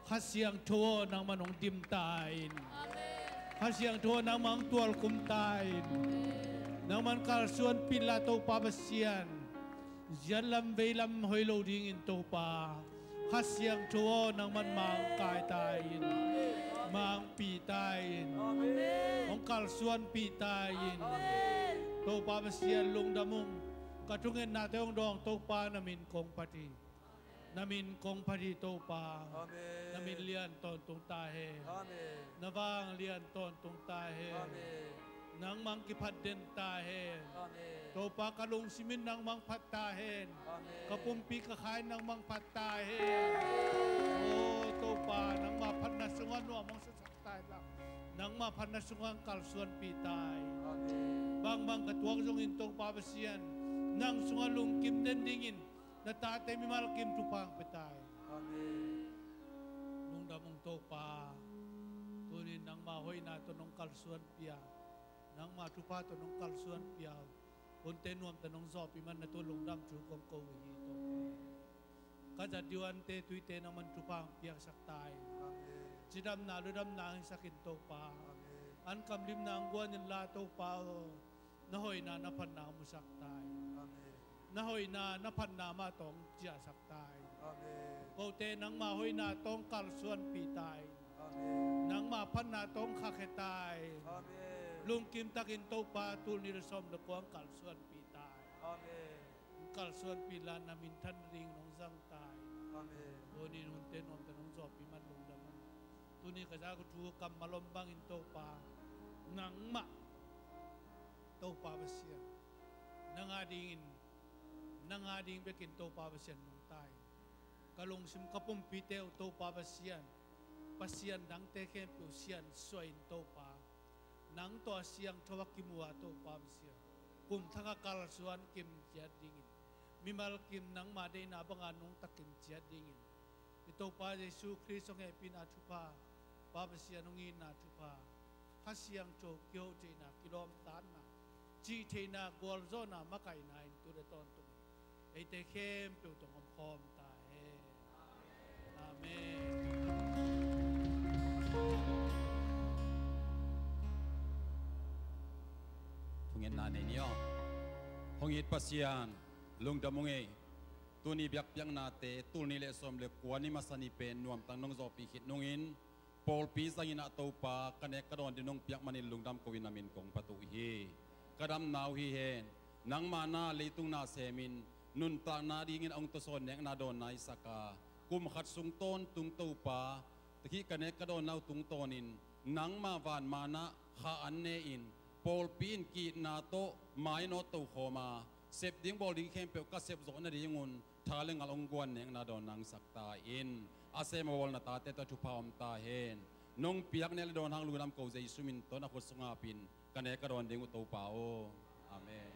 Kha Siangtho aw, nangman hong dim ta in. Amen. Kha Siangtho aw, nangman hong tualkhum ta in. Amen. Nangman kalsuanpih inla Topa Pasian, ziatlam veilam hoih lo dingin Topa, Kha Siangtho aw, nangman mangkai ta in. Mangpih ta in. Amen. Hong kalsuanpih ta in. Amen. Topa Pasian, lungdam ung. Ka thungennate hong dawng Topa, na min kong phat hi. Na min kong phat hi Topa. Amen. Na min lian tawntung ta hen. Amen. Na vang lian tawntung ta hen. Amen. Nangmah hong kiphat den ta hen. Amen. Topa, ka lungsim in nangmah hong phat ta hen. Amen. Ka pumpi ka kha in nangmah hong phat ta hen. Amen. O Topa, nangmah phatna sungah nuam hong suaksak ta hen la, nangmah phatna sungah hong kalsuanpih ta hen. Amen. Bangbang ka tuak zongin Topa Pasian, nang sungah lungkim den dingin na tate mimal kim thupha hong pia ta hen. Amen. Lungdam ung Topa. Tunin nangmah hoihna tawh nong kalsuanpih a, nangmah thupha tawh nong kalsuanpih a, hunte nuamte nong zawhpih man na tungah lungdam thu kong ko uh hi Topa. Ka zat ding uh ante tuite nangman thupha hong piaksak ta hen. Amen. Cidamna ludamna hong hisak in Topa. Amen. An kamlimna hong guan inla Topa aw, na hoihna na phatna hong musak ta hen. Amen. Na hoihna na phatna mah tawh hong ciahsak ta hen. Amen. Kote nangmah hoihna tawh hong kalsuanpih ta hen. Amen. Nangmah phatna tawh hong khakhia ta hen. Amen. Lungkim takin Topa, tul nih le sawm le kua hong kalsuanpih ta hen. Amen. Hong kalsuanpih inla na minthan nadingin hong zang ta hen. Amen. Tunin hunte nuamte nong zawhpih man lungdam ung. Tuni ka zak uh thu kammal om bangin Topa, nangmah Topa Pasian, nang adingin, nang ading bekin Topa Pasian nungta in. Ka lungsim ka pumpite uh Topa Pasian, pasian dangte khempeuh siansuah in Topa, nang tawh a siangtho a kimu a Topa Pasian, kum thak a kalsuan kim ciat dingin, mimal kim nangma deihna banga nungta kim ciat dingin, i Topa Jesu Khrist hong hehpihna thupha, Pa Pasian hong itna thupha, Kha Siangtho kiho theihna, kilawmtatna, cih theihna, gualzawhna, makaihna in tu le tawntung eite khempeuh tawh hong omkhawm ta hen. Amen. Thungetna nei ni aw. Hong it Pasian, lungdam ung ei. Tuni biakpiaknate tul nih le sawm le kua ni masa ni pen nuamtang nong zawhpih khit nungin, pawlpi zangin ah Topa, ka nek ka dawn ding nong piak manin lungdam ko-in na min kong phat uh hi. Ka damna uh hi hen. Nangma na leitung na semin, nuntakna dingin a hong tawsawn nekna dawnna i sak a, kum khat sung tawntung Topa, hih ka nek ka dawnna uh tungtawnin, nangma van manah kha an ne-in, pawlpi in ki-itna tawh mainawt tokhawm a, sep ding bawl ding khempeuh ka sep zawh nadingun tha le ngal hong guan nekna dawn nang sak ta in. A sem a bawl na tate tawh thupha om ta hen. Nong piak nek le dawn hang lungdam ko Jesu min tawh na khut sungah apin ka nek ka dawn ding uh Topa aw. Amen.